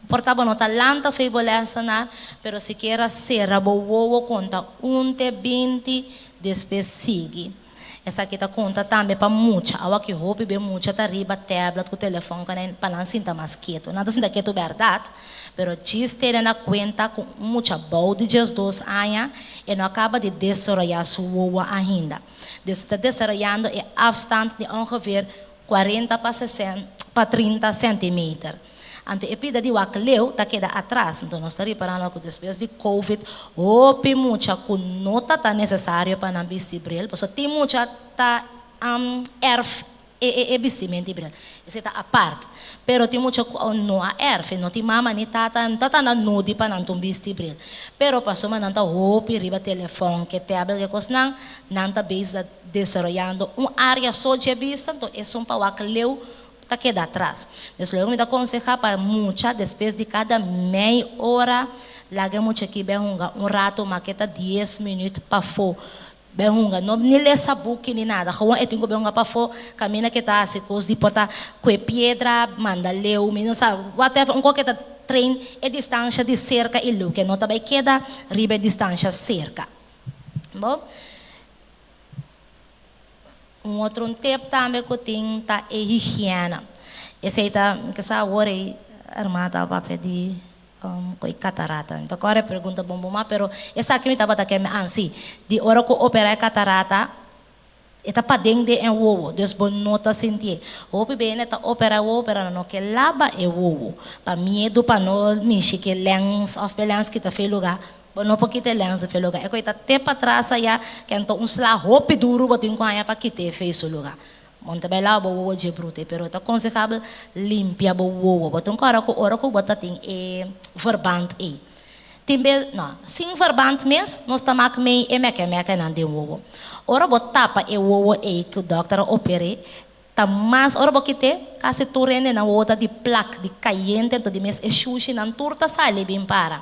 Por ta bo no ta lanta fo'i bo lèsenar, pero sikiera sera bo wowo konta un te 20, despues sigui. Esaki ta konta tambe pa mucha. Awa ki hopi be mucha ta riba tablet ku telefòn pa nan sinta mas ketu. Nan ta sinta ketu bèrdat, pero djis tene na kuenta ku un mucha bou di 12 aña e no a kaba di desaroyá su wowo ainda. Dus e ta desaroyando e afstand di ongeveer 40 pa pa 30 centimeter. Anto e pida di wak leu ta keda atras. Anto nos ta riparando ku despues di Covid hopi mucha ku no ta tan nesesario pa nan bisti bril, pasobra tin mucha ta erf e bistimentu di bril. Esei ta apart. Pero tin mucha ku no a erf, no tin mama ni tata, no ta ta na nodi pa nan tun bisti bril. Pero pasobra nan ta hopi riba telefòn, ke tablet, ke kosnan, nan ta bezig ta desaroyando un área so dje bista, anto esun pa wak leu ta keda atras. Des luego mi ta konsehá pa mucha despues di kada mei ora laga e mucha aki bai hunga un rato ma ke ta 10 minüt pafó bai hunga. No ni lesa buki ni nada, gewoon e tin ku bai hunga pafó kaminda ke ta hasi kos di por ta kue piedra, manda leu, mi no sa whatever, un kos ke ta train e distansha di serka i leu ke no ta bai keda riba e distansha serka. Bo. Un otro un tip tambe ku tin ta e higiena. Esei ta, mi ke sa awor ei hermana ta papia di ku e katarata. Mi ta kòrda e pregunta bon bon mas, pero esaki mi tabata ke mi ansi. Di ora ku operá e katarata, e ta paden den e wowo, dus bo no ta sintié. Hopi bene ta operá e wowo, pero nan no ke laba e wowo, pa miedu pa no mishi ku e lèns òf e lèns kita fe lugá. Bo no por kita e lens di fe luga. E koe ta te patras aya, ke anto un sla hopi duru bo tin ku haña pa kita e fe su luga. Bo no ta bai laba bo wowo dje bruto, pero ta konsehabel limpia bo wowo. Bo tin kòrda ku ora ku bo ta tin e verband ei. Tin be, no, sin verband mes nos ta mak mei e mèkè mèkènan den wowo. Ora bo tapa e wowo ei ku dòkter a oper'é, Ta mas ora bo kite, kasi tur hende nan wowo ta di plak, di kayente, anto di mes e shushi nan tur ta sali bin para.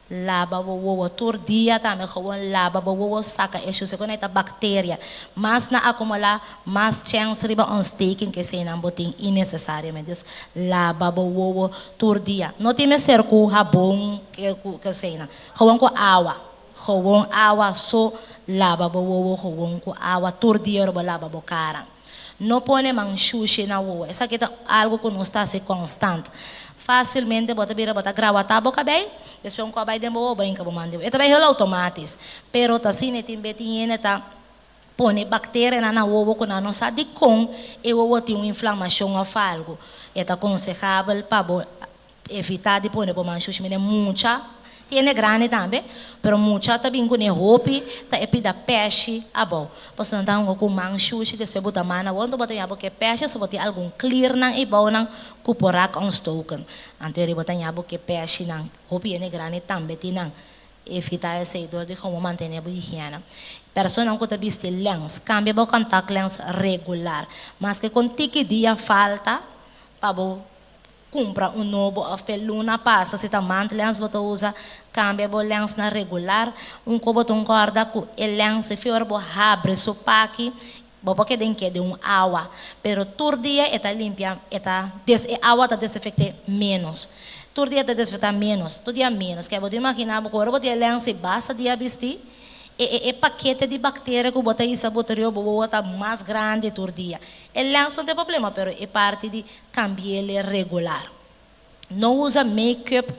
Laba bo wowo tur dia tambe gewoon laba bo wowo saka e shushi ku nan ta bakteria. Mas nan akumulá mas chèns riba ontsteking ku eseinan bo tin innesesariamente. Dus laba bo wowo tur dia. No tin mester ku habon ku eseinan. Gewoon ku awa. Gewoon awa so laba bo wowo gewoon ku awa tur dia ora bo laba bo kara. No pone man shushi na wowo. Esaki ta algu ku nos ta hasi konstant. Fásilmente bo ta bira bo ta grawatá bo kabei, despues un kò bai den bo wowo bo hinka bo man den bo. E ta bai hel outomátis. Pero ta asina e tin be tin hende ta pone bakterianan na wowo ku nan no sa dikon e wowo tin un inflamashon òf algu. E ta konsehabel pa bo Evitá di pone bo man shushi mene mucha tiene grandi tambe, pero mucha ta bin kuné hopi ta e pida pèshi abou. Pasobra nan ta hunga ku man shushi despues bo ta man awor anto bo ta ña bo ke pèshi so bo tin algun klirnan ei bounan ku por rak ontstoken. Anto eri bo ta ña bo ke pèshinan hopi hende grandi tambe tin nan. Evitá esei dor di komo mantené bo higiena. Personanan ku ta bisti lèns, kambia bo kòntaktlèns regular. Maske kon tiki dia falta pa bo Kumpra un nobo òf p'e luna pasa si ta mant lèns bo ta usa, kambia bo lèns na regular. Un ku bo ta un kòrda ku e lèns si ora bo habri su paki bo por keda ink'é den un awa, pero tur dia e ta limpia e ta des e awa ta desinfekt'é ménos. Tur dia e ta desinfektá ménos, tur dia ménos. Ke bo ta imaginá bo ku ora bo tin e lèns i basta dia bistí, e e e pakete di bakteria ku bo ta hisa bo ta rio bo wowo ta mas grandi tur dia. E lèns no ta e problema pero e parti di Cambiele regular. No usa make-up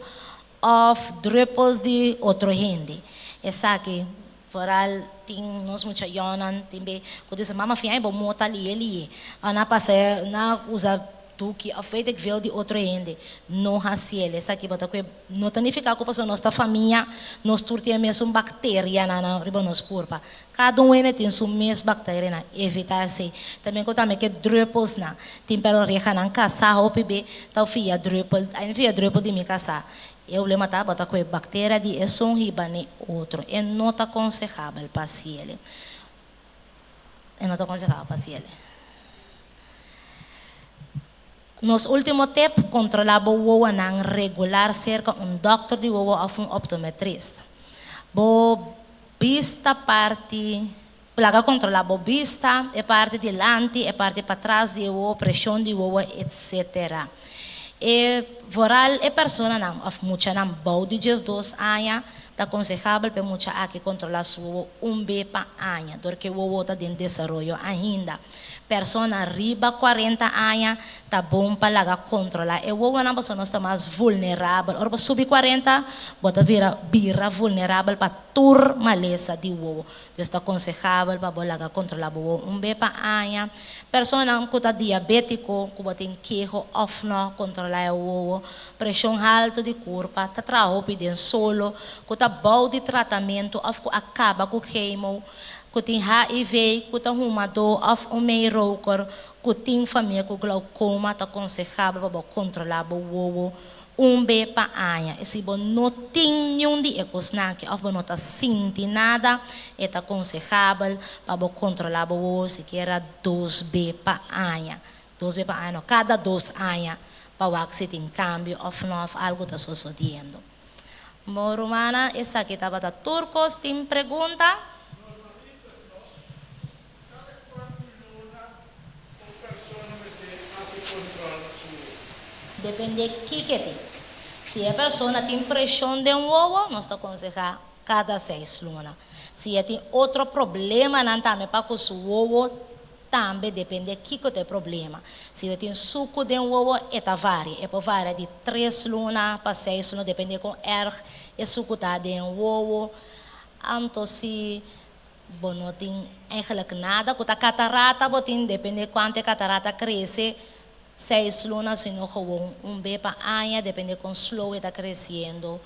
of druppels di otro hende. Esaki vooral tin nos mucha yonan tin be cu ta bisa mama fiai bo mota lie lie. Of nan pasa nan usa tuki of weet ik veel di otro hende. No haciele. Esaki bo ta cue no ta nifica cu pasobra nos ta famia nos tur tin e mesun bacterianan riba nos curpa. Kada un hende tin su mes bakterianan, evita esei. Tambe ku tambe ke druppelsnan. Tin pero rehanan kasá hopi be ta fia druppel, ai fia druppel di mi kasá. E problema ta bo ta kohe bakteria di esun hiba n'e otro. E no ta konsehabel pa hasiel. E no ta konsehabel pa hasiel. Nos último tip, kontrolá bo wowonan regular serka un dòkter di wowo òf un optometrista. Bo bista parti Laga kontrolá bo bista, e parti dilanti, e parti patras di e wowo, preshon di wowo, etsetera. E Vooral e personanan òf muchanan bou di diesdos aña, ta konsehabel pa e mucha aki kontrolá su wowo un be pa aña, dor ku e wowo ta den desaroyo ainda. Persona riba kuarenta aña ta bon pa laga kontrolá e wowonan pasobra nos ta mas vulnerabel. Ora bo subi kuarenta bo ta bira bira vulnerabel pa tur malesa di wowo. Dus ta konsehabel pa bo laga kontrolá bo wowo un be pa aña. Personanan ku ta diabétiko ku bo tin keho òf nò kontrolá e wowo. Preshon haltu di kurpa, ta traha hopi den solo, ku ta bou di tratamentu òf ku a kaba ku chemo. Ku tin HIV, ku ta humadó òf un meiroker, ku tin famia ku glaukoma ta konsehabel pa bo kontrolá bo wowo un be pa aña. I si bo no tin niun di e kosnan aki òf bo no ta sinti nada, e ta konsehabel pa bo kontrolá bo wowo sikiera dos be pa aña. Dos be pa aña no, kada dos aña pa wak si tin kambio òf no òf algu ta sosodiendo. Bo rumannan, esaki tabata tur kos. Tin pregunta? Normalitas no. Kada kuantu luna un persona mester hasi kontròl na su wowo? Depende kiko tin. Si e persona tin preshon den wowo, nos ta konsehá kada seis luna. Si e tin otro problemanan tambe pa ku su wowo, Tambe depende kiko ta e problema. Si bo tin suku den wowo e ta varia. E por varia di tres luna pa seis luna depende kon erg e suku ta den wowo. Anto si bo no tin eigenlijk nada ku ta katarata bo tin depende kuantu e katarata krese seis luna sino gewoon un be pa aña depende kon slow e ta kresiendo.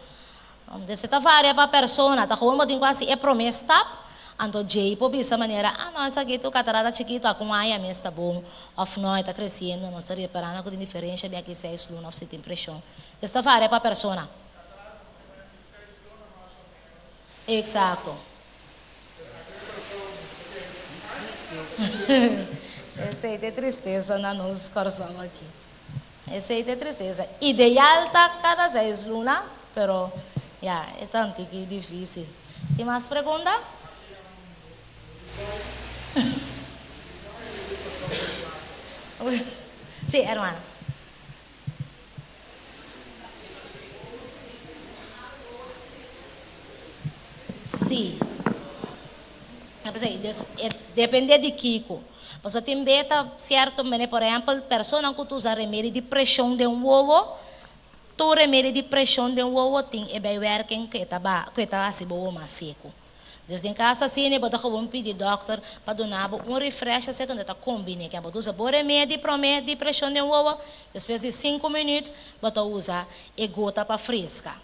Des e ta varia pa persona, ta gewoon bo tin ku hasi e prome stap, anto djei por bisa manera, ah no esaki tu katarata chikitu a ku un aña mes ta bon, òf no e ta kresiendo, nos ta reparando ku tin diferensha bin aki seis luna òf si tin preshon. Des ta varia pa persona. Eksakto. Esei ta e tristesa na nos Kòrsou aki. Esei ta e tristesa. Ideal ta kada seis luna, pero Ya, e ta un tiki difícil. Tin mas pregunta? Sí, hermano. Sí. Dus e depende di kiko. Pasobra tin be ta sierto mene, por ehempel, personanan ku ta usa remedi di preshon den wowo, tur remedi di preshon den wowo tin e bijwerking ku e ta ba ku e ta hasi bo wowo mas seku. Dus den kaso asina bo ta gewoon pidi dòkter pa duna bo un refresh asina ku ta kombiné ken bo ta usa bo remedi promé di preshon den wowo, despues di sinku minüt bo ta usa e gota pa freska.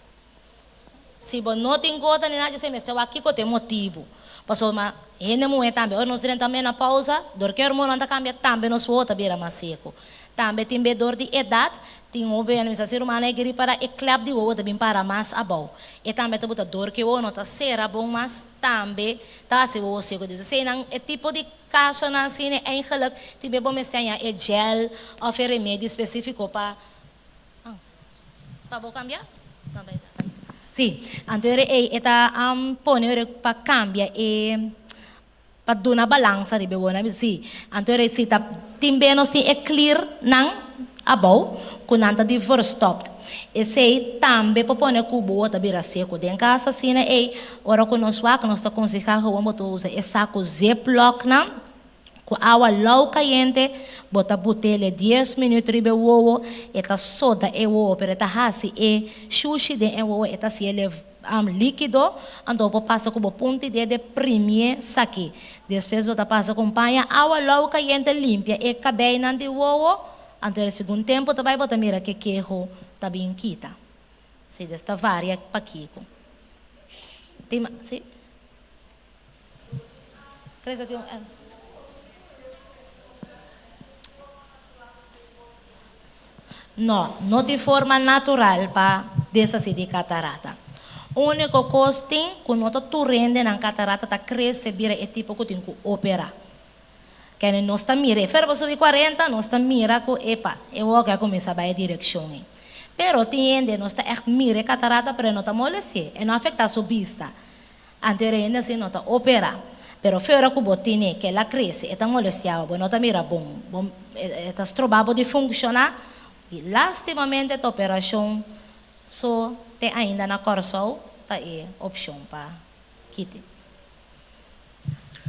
Si bo no tin gota ni nada dj'esei mester wak kiko ta e motibu. Pasobra hende muhé tambe ora nos drenta menopausa dor ke hormonnan ta kambia tambe nos wowo ta bira mas seku. Tambe tin be dor di edat tin hopi hende mester hasi rumannan e grip para e klep di wowo ta bin para mas abou. E tambe ta buta dor ke wowo no ta sera bon mas tambe ta hasi wowo seku. Dus eseinan e tipo di kasonan asina eigenlik tin be bo mester haña e gel òf e remedi spesifiko pa Pa bo kambia? Sí, anto ora ei e ta pone ora pa kambia e pa duna balansa riba e wona. Sí, anto ora si ta tin be nos tin e klier nan abou ku nan ta di verstopt. Esei tambe por pone ku bo ta bira seku. Den kaso asina ei ora ku nos wak nos ta konsehá gewoon bo ta usa e saku ziplock nan. Ku awa lou kayente, bo ta but'ele dies minüt riba e wowo, e ta soda e wowo, pero e ta hasi e shushi den e wowo, e ta hasi ele líkido, anto bo por pasa ku bo punti dede primié saki. Despues bo ta pasa ku un paña awa lou kayente limpia e kabeinan di wowo, anto e segun tempu ta bai bo ta mira ke keho ta bin kita. Si, des ta varia pakiko. Tin mas? Si. No, no tin forma natural pa deshasí di katarata. Úniko kos tin ku no ta tur hende nan katarata ta krese bira e tipo ku tin ku operá. Kende nos ta mira e fer pa subi kuarenta, nos ta mira ku epa, e wòk a kuminsá bai e direkshon ei. Pero tin hende nos ta ègt mira e katarata pero e no ta molesti'é, e no afektá su bista. Anto e rende así no ta opera. Pero fera ku bo tene ke el a krese, e ta molestia bo, bo no ta mira bon, bo e ta stroba bo di funkshoná i lastimamente ta operashon so te ainda na Kòrsou ta e opshon pa kite.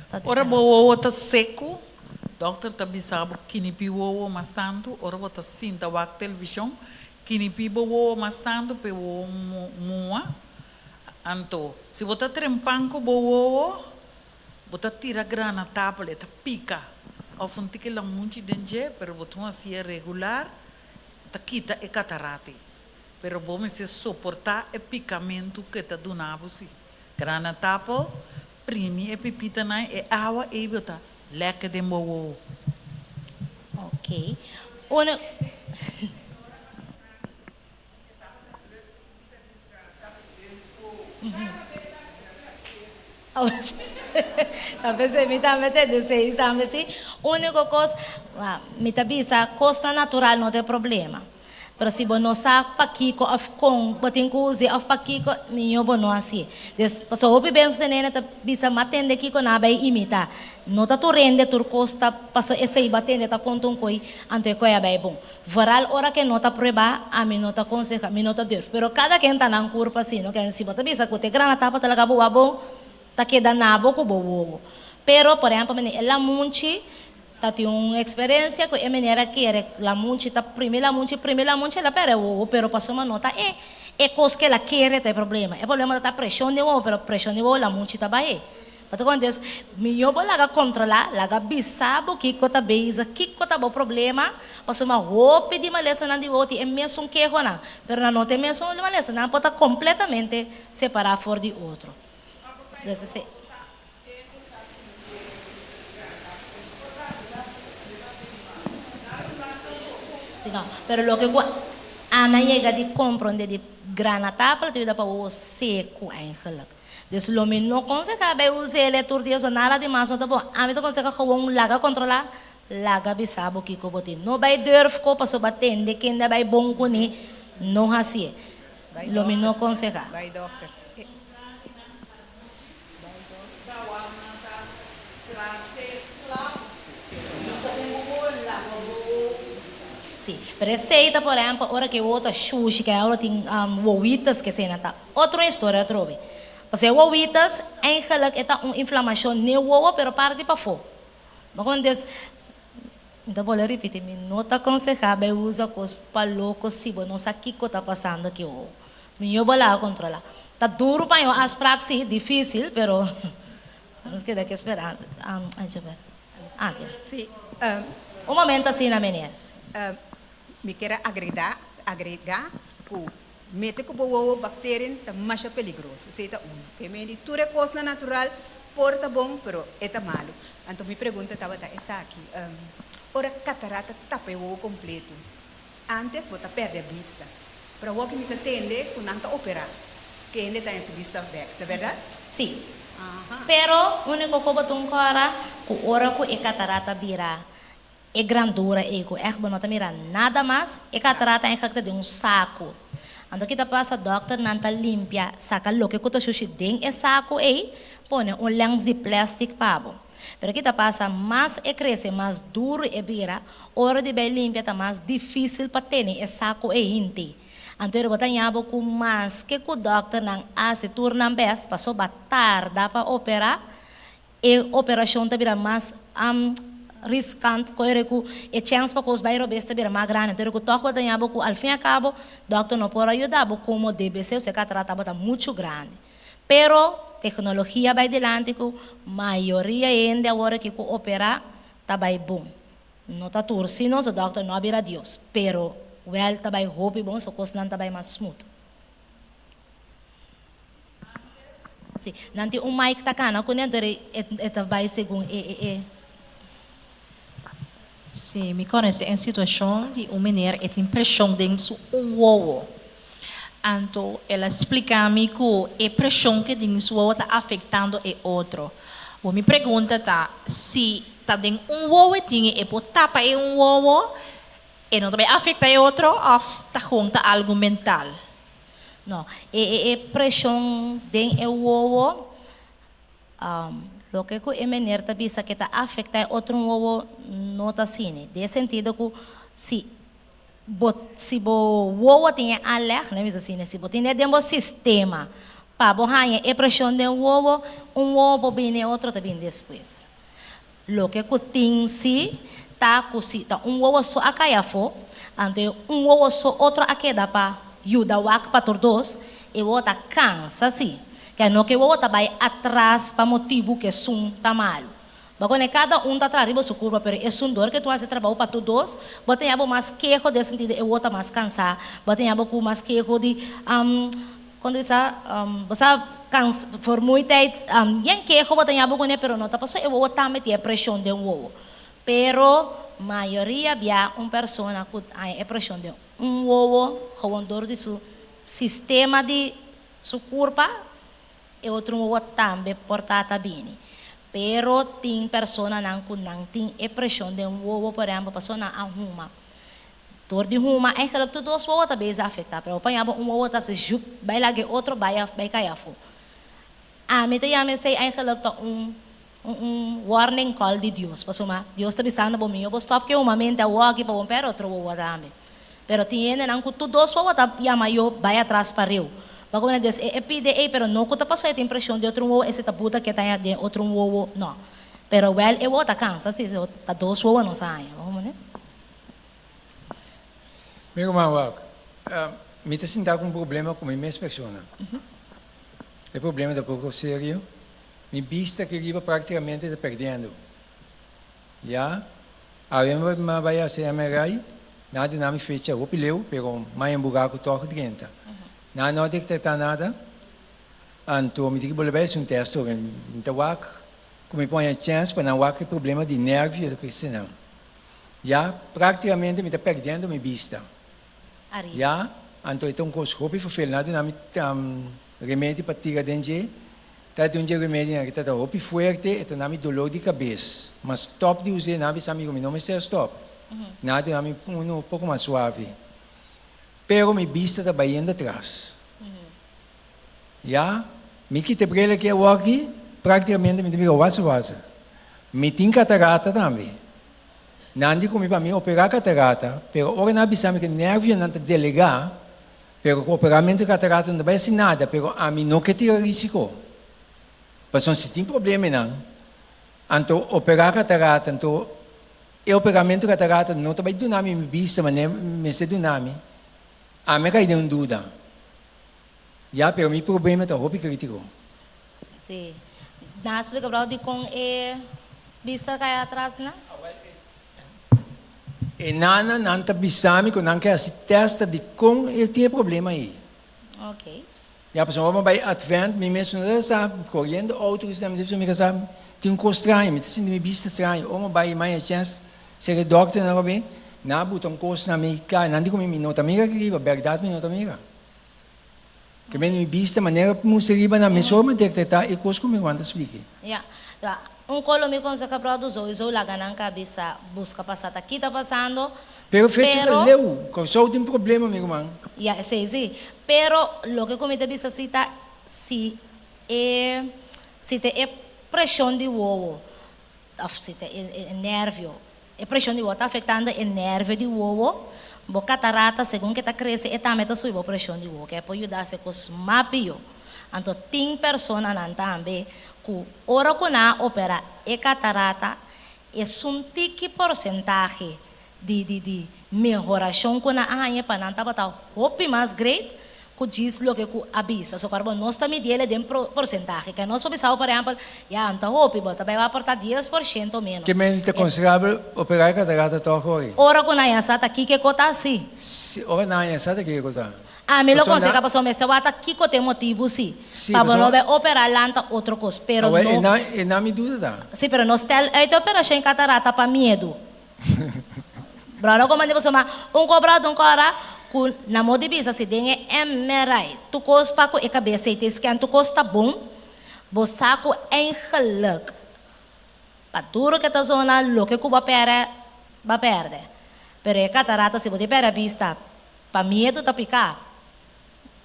Ta Ora bo wowo ta seku, dòkter ta bisa bo kinipi wowo mas tantu, ora bo ta sinta wak televishon, kinipi bo wowo mas tantu pa e wowo mua. Anto, si bo ta trempan ku bo wowo, bo ta tira grana tapel, e ta pika, òf un tiki lamunchi den dje, pero bo ta un hasié regular, ta kita e katarati. Pero bo mester soportá e pikamentu ku e ta duna bo si. Grana tapel, primi e pipitanan, e awa ei bo ta lèkè den bo wowo. Ok. Unu. Mi tambe ta desei tambe si. Úniko kos, mi ta bisa kosnan natural no ta e problema. Pero si bo no sa pakiko òf kon bo tin ku us'é òf pakiko, mihó bo no hasié. Dus, pasobra hopi bes nos nene ta bisa m'a tende kiko nan a bai imitá. No ta tur hende tur kos ta pasobra esei bo a tende ta konta un koi, anto e koi a bai bon. Vooral ora ke no ta prueba, ami no ta konseha, mi no ta durf. Pero kada ken ta nan kurpa si, no ken si bo ta bisa ku te grana tapa ta laga bo wak bo ta keda na bo ku bo wowo. Pero por ehempel mene e lamunchi ta tin un eksperensia ku e meneer a kere lamunchi ta primi lamunchi primi lamunchi el a perde wowo pero pasobra no ta e e kos ke el a kere ta e problema. E problema ta ta preshon di wowo pero preshon di wowo lamunchi ta bahe. Bo ta konta Dios, Mihó bo laga kontrolá, laga bisa bo kiko ta bezig, kiko ta bo problema, pasobra hopi di malesanan di bo tin e mesun kehonan, pero nan no ta e mesun malesa, nan por ta kompletamente separá for di otro. Dus esei. Sí, no. Pero loke ku ami a yega di komprondé di granatapel ta yuda pa wowo seku eigenlijk. Dus lo mi no konsehá bai usa el tur dia so nada di mas no ta bon. Ami ta konsehá gewoon laga kontrolá, laga bisa bo kiko bo tin. No bai durf ko pasobra tende kende a bai bon kuné, no hasié. Bai Lo mi no dòkter. Konsehá. Bai dòkter. Sí, pero esei ta por ehempel ora ku e wowo ta shushi, ku e ora tin wowitas, ku eseinan ta otro historia atrobe. Pasobra e wowitas eigenlijk e ta un inflamashon n'e wowo pero parti pafó. Bo kon des, mi ta bolbe ripiti, mi no ta konsehá bai usa kos pa loko si bo no sa kiko ta pasando ku e wowo. Mihó bo laga kontrolá. Ta duru pa yon afsprak sí, difísil, pero nos keda ku e speransa. Aki. Sí. Un momento asina, meneer. Mi kier a agreda, agrega ku mete ku bo wowo bacteriën ta masha peligroso. Esei ta unu. Ke men di tur e kosnan natural por ta bon, pero e ta malu. Anto mi pregunta tabata esaki, ora katarata tapa e wowo kompleto, antes bo ta pèrdè bista, pero awor ki mi ta tende ku nan ta operá, ke hende ta haña su bista bèk, ta bèrdat? Sí. Aha. Pero úniko ku bo tin kòrda ku ora ku e katarata bira E grandura ei ku ègt bo no ta mira nada mas, e katarata eigenlijk ta den un saku. Anto ki ta pasa, dòkternan ta limpia, saka loke ku ta shushi den e saku ei, pone un lèns di plèstik pa bo. Pero ki ta pasa, mas e krese, mas duru e bira, ora di bai limpia ta mas difísil pa tene e saku ei hint'é. Anto bo ta ña bo ku maske ku dòkternan hasi tur nan bèst, pasobra tarda pa operá, E operashon ta bira mas riskant ku ere ku e chèns pa kos bai robes ta bira mas grandi. Anto ere ku tòg bo ta ña bo ku al fin i al kabo dòkter no por a yuda bo komo debe ser, osea katarata tabata muchu grandi. Pero teknologia bai dilanti ku mayoria hende awor aki ku operá ta bai bon. No ta tur si nos dòkter no a bira Dios, pero wèl ta bai hopi bon, so kosnan ta bai mas smooth. Sí, nan tin un mic ta cana cune, anto e ta bay segun e e e. Sí, mi conoce un situacion di un meneer e tin presion den su un wowo. Anto el a splica mi cu e presion ke den su wowo ta afectando e otro. Bo mi pregunta ta si ta den un wowo e tin e por tapa e un wowo e no ta bay afecta e otro of ta gewoon ta algo mental? No, e e e preshon den e wowo, loke ku e mener ta bisa ke ta afektá e otro wowo no ta asina. Den e sentido ku si bo si bo wowo tin e aanleg, nan bisa asina, si bo tin e den bo sistema pa bo haña e preshon den wowo, un wowo por bini e otro ta bini despues. Loke ku tin si ta ku si ta un wowo so a kai afó, anto e un wowo so otro a keda pa yuda wak pa tur dos, e wowo ta kansa si. Ke no ke wowo ta bai atras pa motibu ku esun ta malu. Bo koné kada un ta traha riba su kurpa, pero esun dor ke tu hasi trabou pa tur dos, bo ta ña bo mas keho den sentido e wowo ta mas kansá, bo ta ña bo ku mas keho di Kon ta bisa, bo sa kans vermoeidheid, yen keho bo ta ña bo kuné, pero no ta pasobra e wowo tambe tin e preshon den wowo. Pero mayoria bia un persona ku haña e preshon den un wowo gewoon dor di su sistema di su kurpa, e otro wowo tambe por ta ta bini. Pero tin personanan ku nan tin e preshon den wowo, por ehèmpel pasobra nan a huma. Dor di huma eigenlijk tur dos wowo ta bezig afecta, pero paña bo un wowo ta haci zhup bay laga e otro bay bay cay afo. Ami ta yama esey eigenlijk ta un un un warning call di Dios, pasobra Dios ta bisando bo miyo bo stop ke humamente awo aki pa bo perde otro wowo tambe. Pero tin hendenan cu tur dos wowo ta yama yo bay atras pa riu. Bo a comenta Dios e e pide ey pero no cu ta pasobra e tin presion di otro wowo ese ta buta ke ta haña den otro wowo no. Pero wel e wowo ta cansa si, ta dos wowo nos a haña, bo comprende? Mi ruman wak, mi ta sinta ku un problema ku mi mes persona. E problema ta poko serio. Mi bista aki riba praktikamente ta perdiendo. Ya, awe mi a bai hasi MRI, nan a duna mi fecha hopi leu, pero maña buraku tòg drenta. Nan no a detektá nada, anto mi tin ki bolbe bai hasi un tèst sobre. Mi ta wak ku mi por haña chèns pa nan wak e problema di nervio ta krese nan. Ya prácticamente mi ta perdiendo mi bista. Ariba. Ya, anto e ta un cos hopi vervelend. Nan a duna mi remedi pa tira den dje. Ta di un dje remedinan ki ta ta hopi fuerte, e ta na mi dolor di cabes. Ma stop di us'é, nan a bisa mi cu mi no mester stop. Nan a duna mi uno poco mas suave. Pero mi bista ta bayendo atras. Ya, mi kita e bril aki awoki, práktikamente mi ta mira wasa wasa. Mi tin katarata tambe. Nan di ku mi pa mi operá katarata, pero ora nan a bisa mi ku e nervionan ta delegá, pero ku operamentu di katarata no ta bai hasi nada, pero ami no ke tira risiko. Pasobra si tin problemanan, anto operá katarata, anto e operamentu katarata no ta bai duna mi mi bista manera mester duna mi. Ami a kai den un duda. Ya, pero mi problema ta hopi kritiko. Sí. Nan a splika brou dikon e bista kai atras nan? E nana nan ta bisa mi ku nan ke hasi testa dikon e tin e problema ei. Ok. Ya, pasobra ora mi bai Advent mi mes no ta sa, koriendo outo ku mi ta mi sa tin un kos straño, mi ta sinti mi bista straño. Ora mi bai maya chèns serka e dòkternan awe, nan a buta un kos na mi kara, nan di ku mi, mi no ta mira aki riba, bèrdat mi no ta mira. Ke men mi bista manera mustra riba nan mesora mi detekta e kos ku mi wanta spliki. Ya. Ya. Un kos lo mi konseha bròder souiso laga nan kabesa buska pa sa ta ki ta pasando. Pero fecha ta Pero. leu. Kòrsou tin problema mi ruman. Ya esei si. Pero loke ku mi ta bisa si ta si e si ta e preshon di wowo Of si ta e nervio. E preshon di wowo ta afektando e nervio di wowo. Bo katarata segun ke ta krese e tambe ta subi bo preshon di wowo ke por yuda hasi kos mas pió. Anto tin personanan tambe ku ora ku nan a opera e katarata esun tiki porsentahe di di di mehorashon ku nan a haña pa nan tabata hopi mas great ku djis loke ku a bisa. So kor bo nos ta midiel e den porsentahe. Ke nos por bisa bo por ehèmpel, ya no ta hopi, bo ta bai aportá 10% ménos. Ke men ta konsiderabel operá e katarata tòg ori? Ora ku nan haña sa ta kiko ku ta hasi. Si, ora nan haña sa ta kiko ku ta. Ami lo Pasobra konsehá nan. pasobra mester wak ta kiko ta e motibu si. Si, Pa bo no pasobra. bai operá lanta otro kos, pero Awor e no. nan e nan mi duda ta. Si, pero no stel uit e operashon e katarata pa miedu. Bròder ku manda pasobra un kobra un kora ku na modo di bisa si den e MRI tur kos pa ku e kabes ei ta scan tur kos ta bon bo sa ku eigenlijk pa duro ke ta zona loke ku bo a pèrdè bo a pèrdè pero e katarata si bo tin pèrdè bista pa miedu ta piká.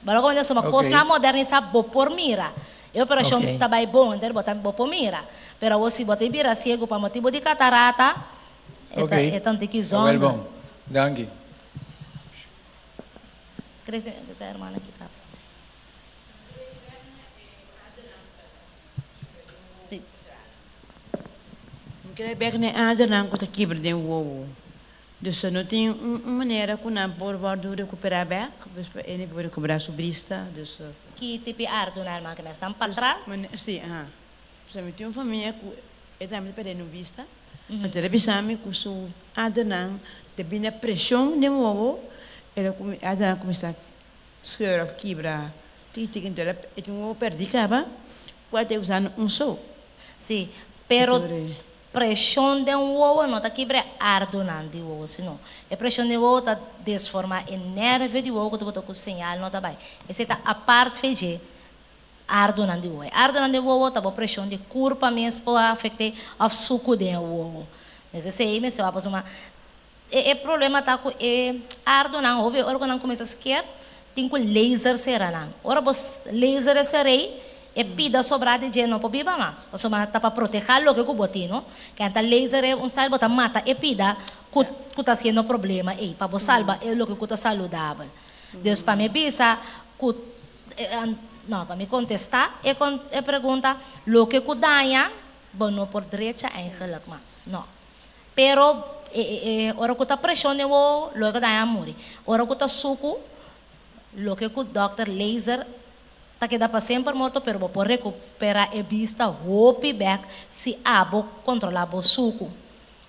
Bo lo komende suma kosnan modernisá bo por mira. E operashon ta bai bon, enter bo ta bo por mira. Pero awor si bo ta bira siegu pa motibu di katarata, e ta e ta un tiki zonde. Awel bon. Danki. Krese esa hermana ki ta. Si. Mi kere bek na e adernan ku ta kibra den wowo. Dus no tin un manera ku nan por wòrdu rekuperá bèk, dus pa ene por rekuperá su bista, dus. Ki tipi ardu nan hermano ke mester stan patras? Si, aha. Pasobra mi tin un famia ku e tambe ta pèrdè nu bista, anto el a bisa mi ku su adernan ta bini a preshon den wowo, el a e adernan a kuminsá scheur òf kibra tiki tiki, anto el a e tin un wowo pèrdí kaba, ku a ta usando un so. Si, pero Preshon den wowo no ta kibra e ardunan di wowo, sino e preshon den wowo ta desformá e nervio di wowo ku ta bota ku señal no ta bai. Esei ta apart fe dje ardunan di wowo. E ardunan den wowo ta bo preshon di kurpa mes por afekt'é òf suku den e wowo. Entonces esei mester wak pasobra e problema ta ku e ardunan hopi ora ku nan kuminsá sker tin ku laser sera nan. Ora bo laser e ser'ei E pida sobrá di dje no por biba mas, pasobra ta pa protehá loke ku bo tin, no? Ken ta laser e un style bo ta mata e pida ku ku ta hasiendo problema ei, pa bo salba e loke ku ta saludabel. Dus pa mi bisa ku no, pa mi kontestá e e pregunta, loke ku daña bo no por drecha eigenlijk mas, no. Pero e e ora ku ta preshon den wowo, loke ku daña a muri. Ora ku ta suku, loke ku dòkter laser Ta keda pa semper morto pero bo por recupera e bista hopi bek si abo controla bo sucu.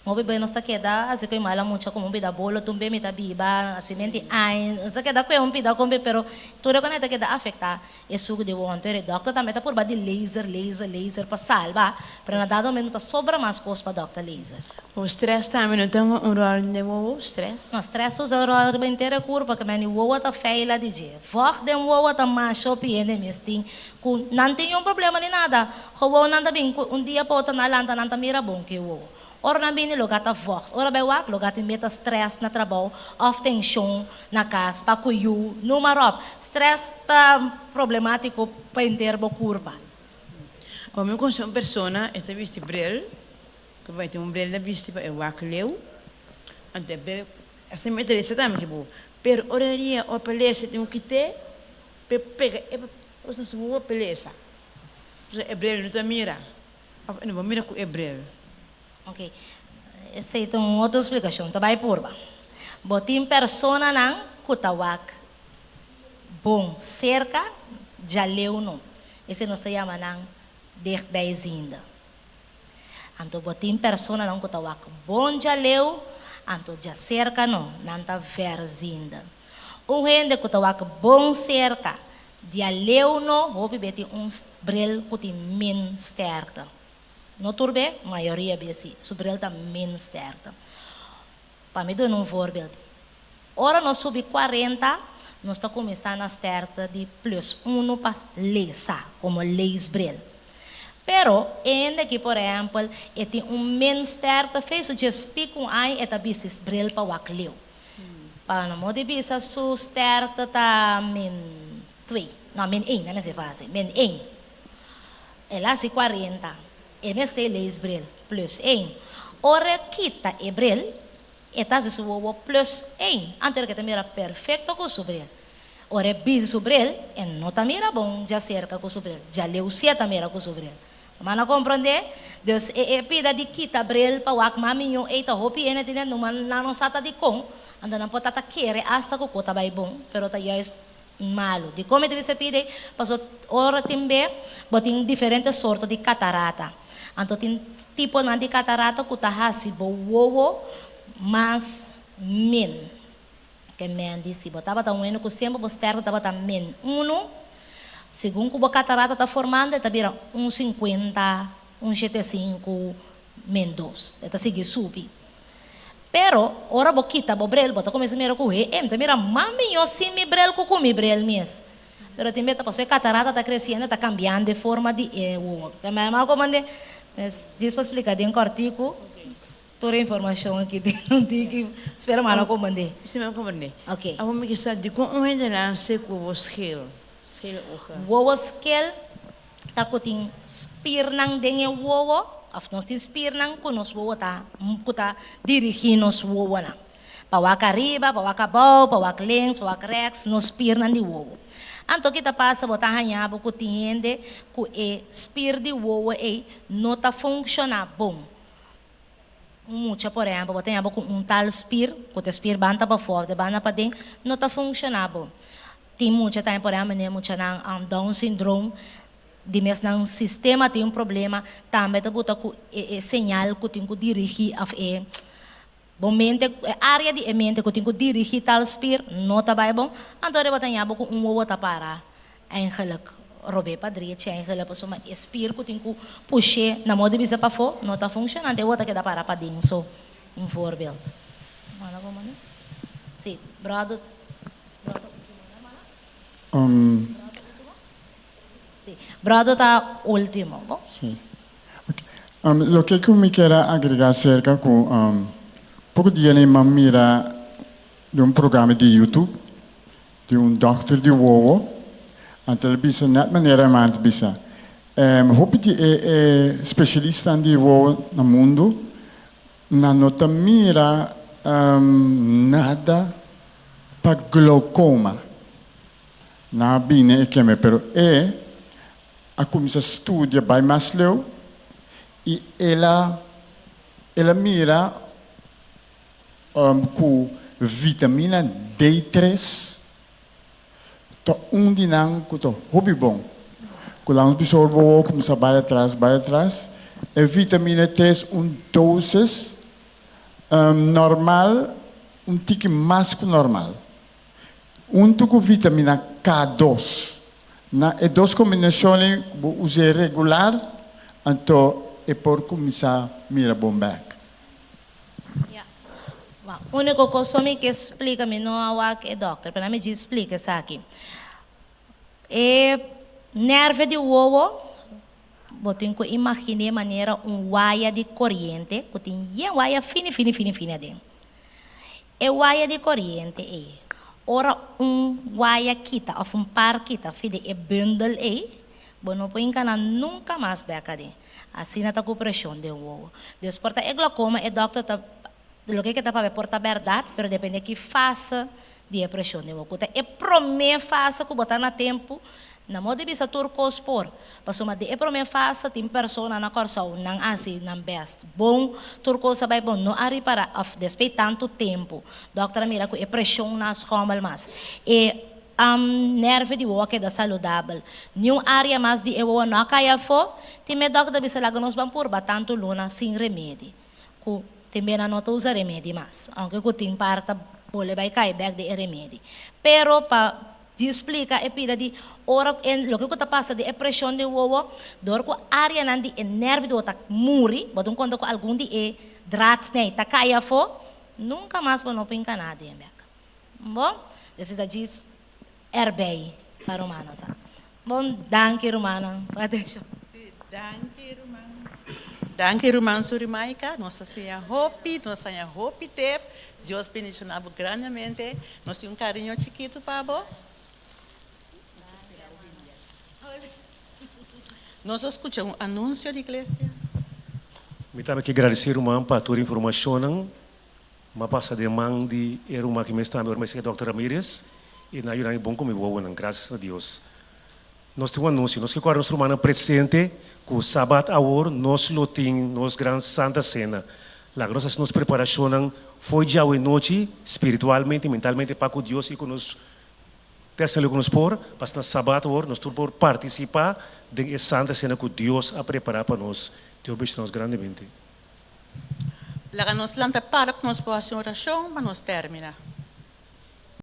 Hopi bay nos ta keda asi cu e mala mucha como un pida bolo tumbe mi ta biba asi menti aña nos ta keda cu e un pida combe pero tur e cona ta keda afecta e sucu di bo anto e doctor tambe ta purba di laser laser laser pa salba pero na dado momento no ta sobra mas cos pa doctor laser. O stress tambe no ta un rol den wowo, stress? No, stress ta usa un rol riba henter e curpa, ke meni wowo ta feila di dje. Vògt den wowo ta masha hopi hende mes tin ku nan tin un problema ni nada, gewoon nan ta bin ku un dia pa otro nan lanta nan ta mira bon ku e wowo. Ora nan bini lo gata vocht. Ora bai wak lo gata meta stress na trabou of tension na cas pa cu yu, noem maar op. Stress ta problematico pa henter bo curpa. Ora mi conoce un persona e ta bisti bril, cu bai tin un bril na bisti pa e wak leu, anto e bril asina mi ta lesa tambe ki bo, pero ora e ria ora pa lesa tin un kite pa e pega e cos na su wowo pa e lesa, pasobra e bril no ta mira. Of e no por mira ku e bril. Ok. Esei ta un otro splikashon. Ta bai purba. Bo tin personanan ku ta wak bon serka djaleu no. Esei nos ta yama nan dichtbijziende. Anto bo tin personanan ku ta wak bon djaleu, anto djaserka no, nan ta verziende. Un hende ku ta wak bon serka Dia leu no hopi be tin un bril ku tin min sterkte. No tur be, mayoria be si, su bril ta min sterkte. Pa mi duna un voorbeeld, ora nos subi 40, nos ta kuminsá na sterkte di plus unu pa lesa, komo leesbril. Pero, e hende aki por ehèmpel, e tin un min sterkte, fe su djes piku un aña e ta bisti bril pa wak leu. Pa no modo di bisa su sterkte ta min twee, no min een, nan mester fasi, min een. El a hasi 40, e mester lees bril plus een. Ora e kita e bril, e ta hasi su wowo plus een, anto e ta mira perfecto ku su bril. Ora e bisti su bril, e no ta mira bon djaserka ku su bril, djaleu si e ta mira ku su bril. Mano a comprende? Dus e e pida di kita bril pa wak mami ñu ey ta hopi hende tin den numa nan no sa ta dicon, anto nan por ta ta kere hasta cu co ta bay bon, pero ta juist malo. Dicon mi ta bisa pida ey? Paso ora tin be bo tin diferente sorto di catarata, anto tin tiponan di catarata cu ta haci bo wowo mas min. Ke men di si bo tabata un hende ku semper bo sterkte tabata min unu, segun ku bo katarata ta formando e ta bira un 50, un 75, min dos. E ta sigui subi. Pero ora bo kita bo bril bo ta kuminsá mira ku he mi ta mira mas mihó sin mi bril ku ku mi bril mes. Pero tin bes ta pasobra e katarata ta kresiendo e ta kambiando e forma di e wowo. Ke men a komand'é? Djis pa splika den kòrtiku. Tur e informacion aki den un tiki. Spera mano a comprende. Si mi a comprende. Ok. Awor mi ke sa dikon un hende nase ku wowo scheel, schele ogen. Wowo scheel ta ku tin spiernan den e wowo, of nos tin spiernan ku nos wowo ta ku ta dirigi nos wowonan. Pa wak ariba, pa wak abou, pa wak links, pa wak rechts, nos spiernan di wowo. Anto ki ta pasa bo ta haña bo ku tin hende ku e spier di wowo ei no ta funciona bon. Un mucha, por ehempel, bo ta yaba ku un tal spier, ku ta e spier banda pafó òf de banda paden, no ta funshoná bo. Tin mucha tambe, por ehempel, manera muchanan Down syndroom, di mes nan sistema tin un problema, tambe ta buta ku e e señal ku tin ku dirigí òf e bo mente, e área di e mente ku tin ku dirigí tal spier no ta bai bon, anto bo ta yaba ku un wowo ta para. Eigenlijk rob'é pa drechi, eigenlijk pasobra e spier ku tin ku push'é na modo di bisa pafó no ta funshonando, e wou ta keda para paden. So, un voorbeeld. Manda bo manda? Sí, bròder, bròder último, no manda? Bròder último? Sí, bròder ta último, bo? Sí. Ok. Loke ku mi kier a agregá aserka ku poko dia mi a mira den un programa di YouTube Di un dòkter di wowo, anto el bisa nèt manera e man ta bisa. Hopi di e e spesialistanan di wowo na mundu, nan no ta mira nada pa glaukoma. Nan a bini e keme, pero e a kuminsá studia bai mas leu i el a el a mira Ku vitamina D tres ta un di nan ku ta hopi bon. Ku laga nos bisa ora bo wou kuminsá bai atras bai atras e vitamina tres un dosis normal un tiki mas ku normal. Huntu ku vitamina K dos. Na e dos kombinashon ei ku bo us'é regular anto e por kuminsá mira bon bèk. Ya. Wa, úniko kos so mi ke splika, mi no a wak e dòkter, pero mi djis splika esaki. E nèrvio di wowo, bo tin ku imagin'é manera un waya di koriente ku tin yen waya fini fini fini fini aden. E waya di koriente ei, ora un waya kita òf un par kita fi di e bundel ei, bo no por hinka nan nunka mas bèk aden. Asina ta ku preshon den wowo. Dus por ta e glaucoma e dòkter ta loke ke ta papia por ta bèrdat, pero depende ki fase di e preshon den wowo. Ku ta e promé fase ku bo ta na tempu, Na modo di bisa tur kos por. Pasobra den e promé fase tin persona na Kòrsou nan a hasi nan bèst bon, tur kos a bai bon, no a ripará òf despei tantu tempu dòkter a mira ku e preshon na skòmel mas. E nèrve di wowo a keda saludabel. Niun área mas di e wowo no a kai afó. Tin me dòkter ta bisa laga nos ban purba tantu luna sin remedi. Ku tin bena no ta usa remedi mas, aunke ku tin par ta bole bai kai bèk di e remedi. Pero pa di splika e pida di ora ku e loke ku ta pasa di e preshon den wowo, dor ku areanan di e nèrvio di wowo ta muri, bo ta konta ku algun di e draadnan ei ta kai afó, nunka mas bo no por hinka nada den bèk. Bon, esei ta djis erbij pa rumannan sa. Bon, danki rumannan pa atenshon. Sí, danki ruman. Danki ruman Surimaika, nos ta siña hopi, nos a haña hopi tep. Dios bendiciona bo grandemente. Nos tin un cariño chikito pa bo. Nos lo scucha un anuncio di iglesia. Mi tambe ke gradisí ruman pa tur informashonnan. M'a pasa den man di e ruman ki mes tambe ora mi a sega Dòkter Ramirez i nan a yuda mi bon ku mi wowonan, grasias na Dios. Nos tin un anuncio, nos ke kòrda nos rumannan presente ku Sabat awor nos lo tin nos gran Santa Cena. Laga nos hasi nos preparashonnan fo'i djawe nochi, spiritualmente i mentalmente pa ku Dios i ku nos testa loke nos por, pa asina Sabat awor nos tur por partisipá den e Santa Cena ku Dios a prepará pa nos. Dios bendiciona nos grandemente. Laga nos lanta para ku nos por hasi un orashon pa nos termina.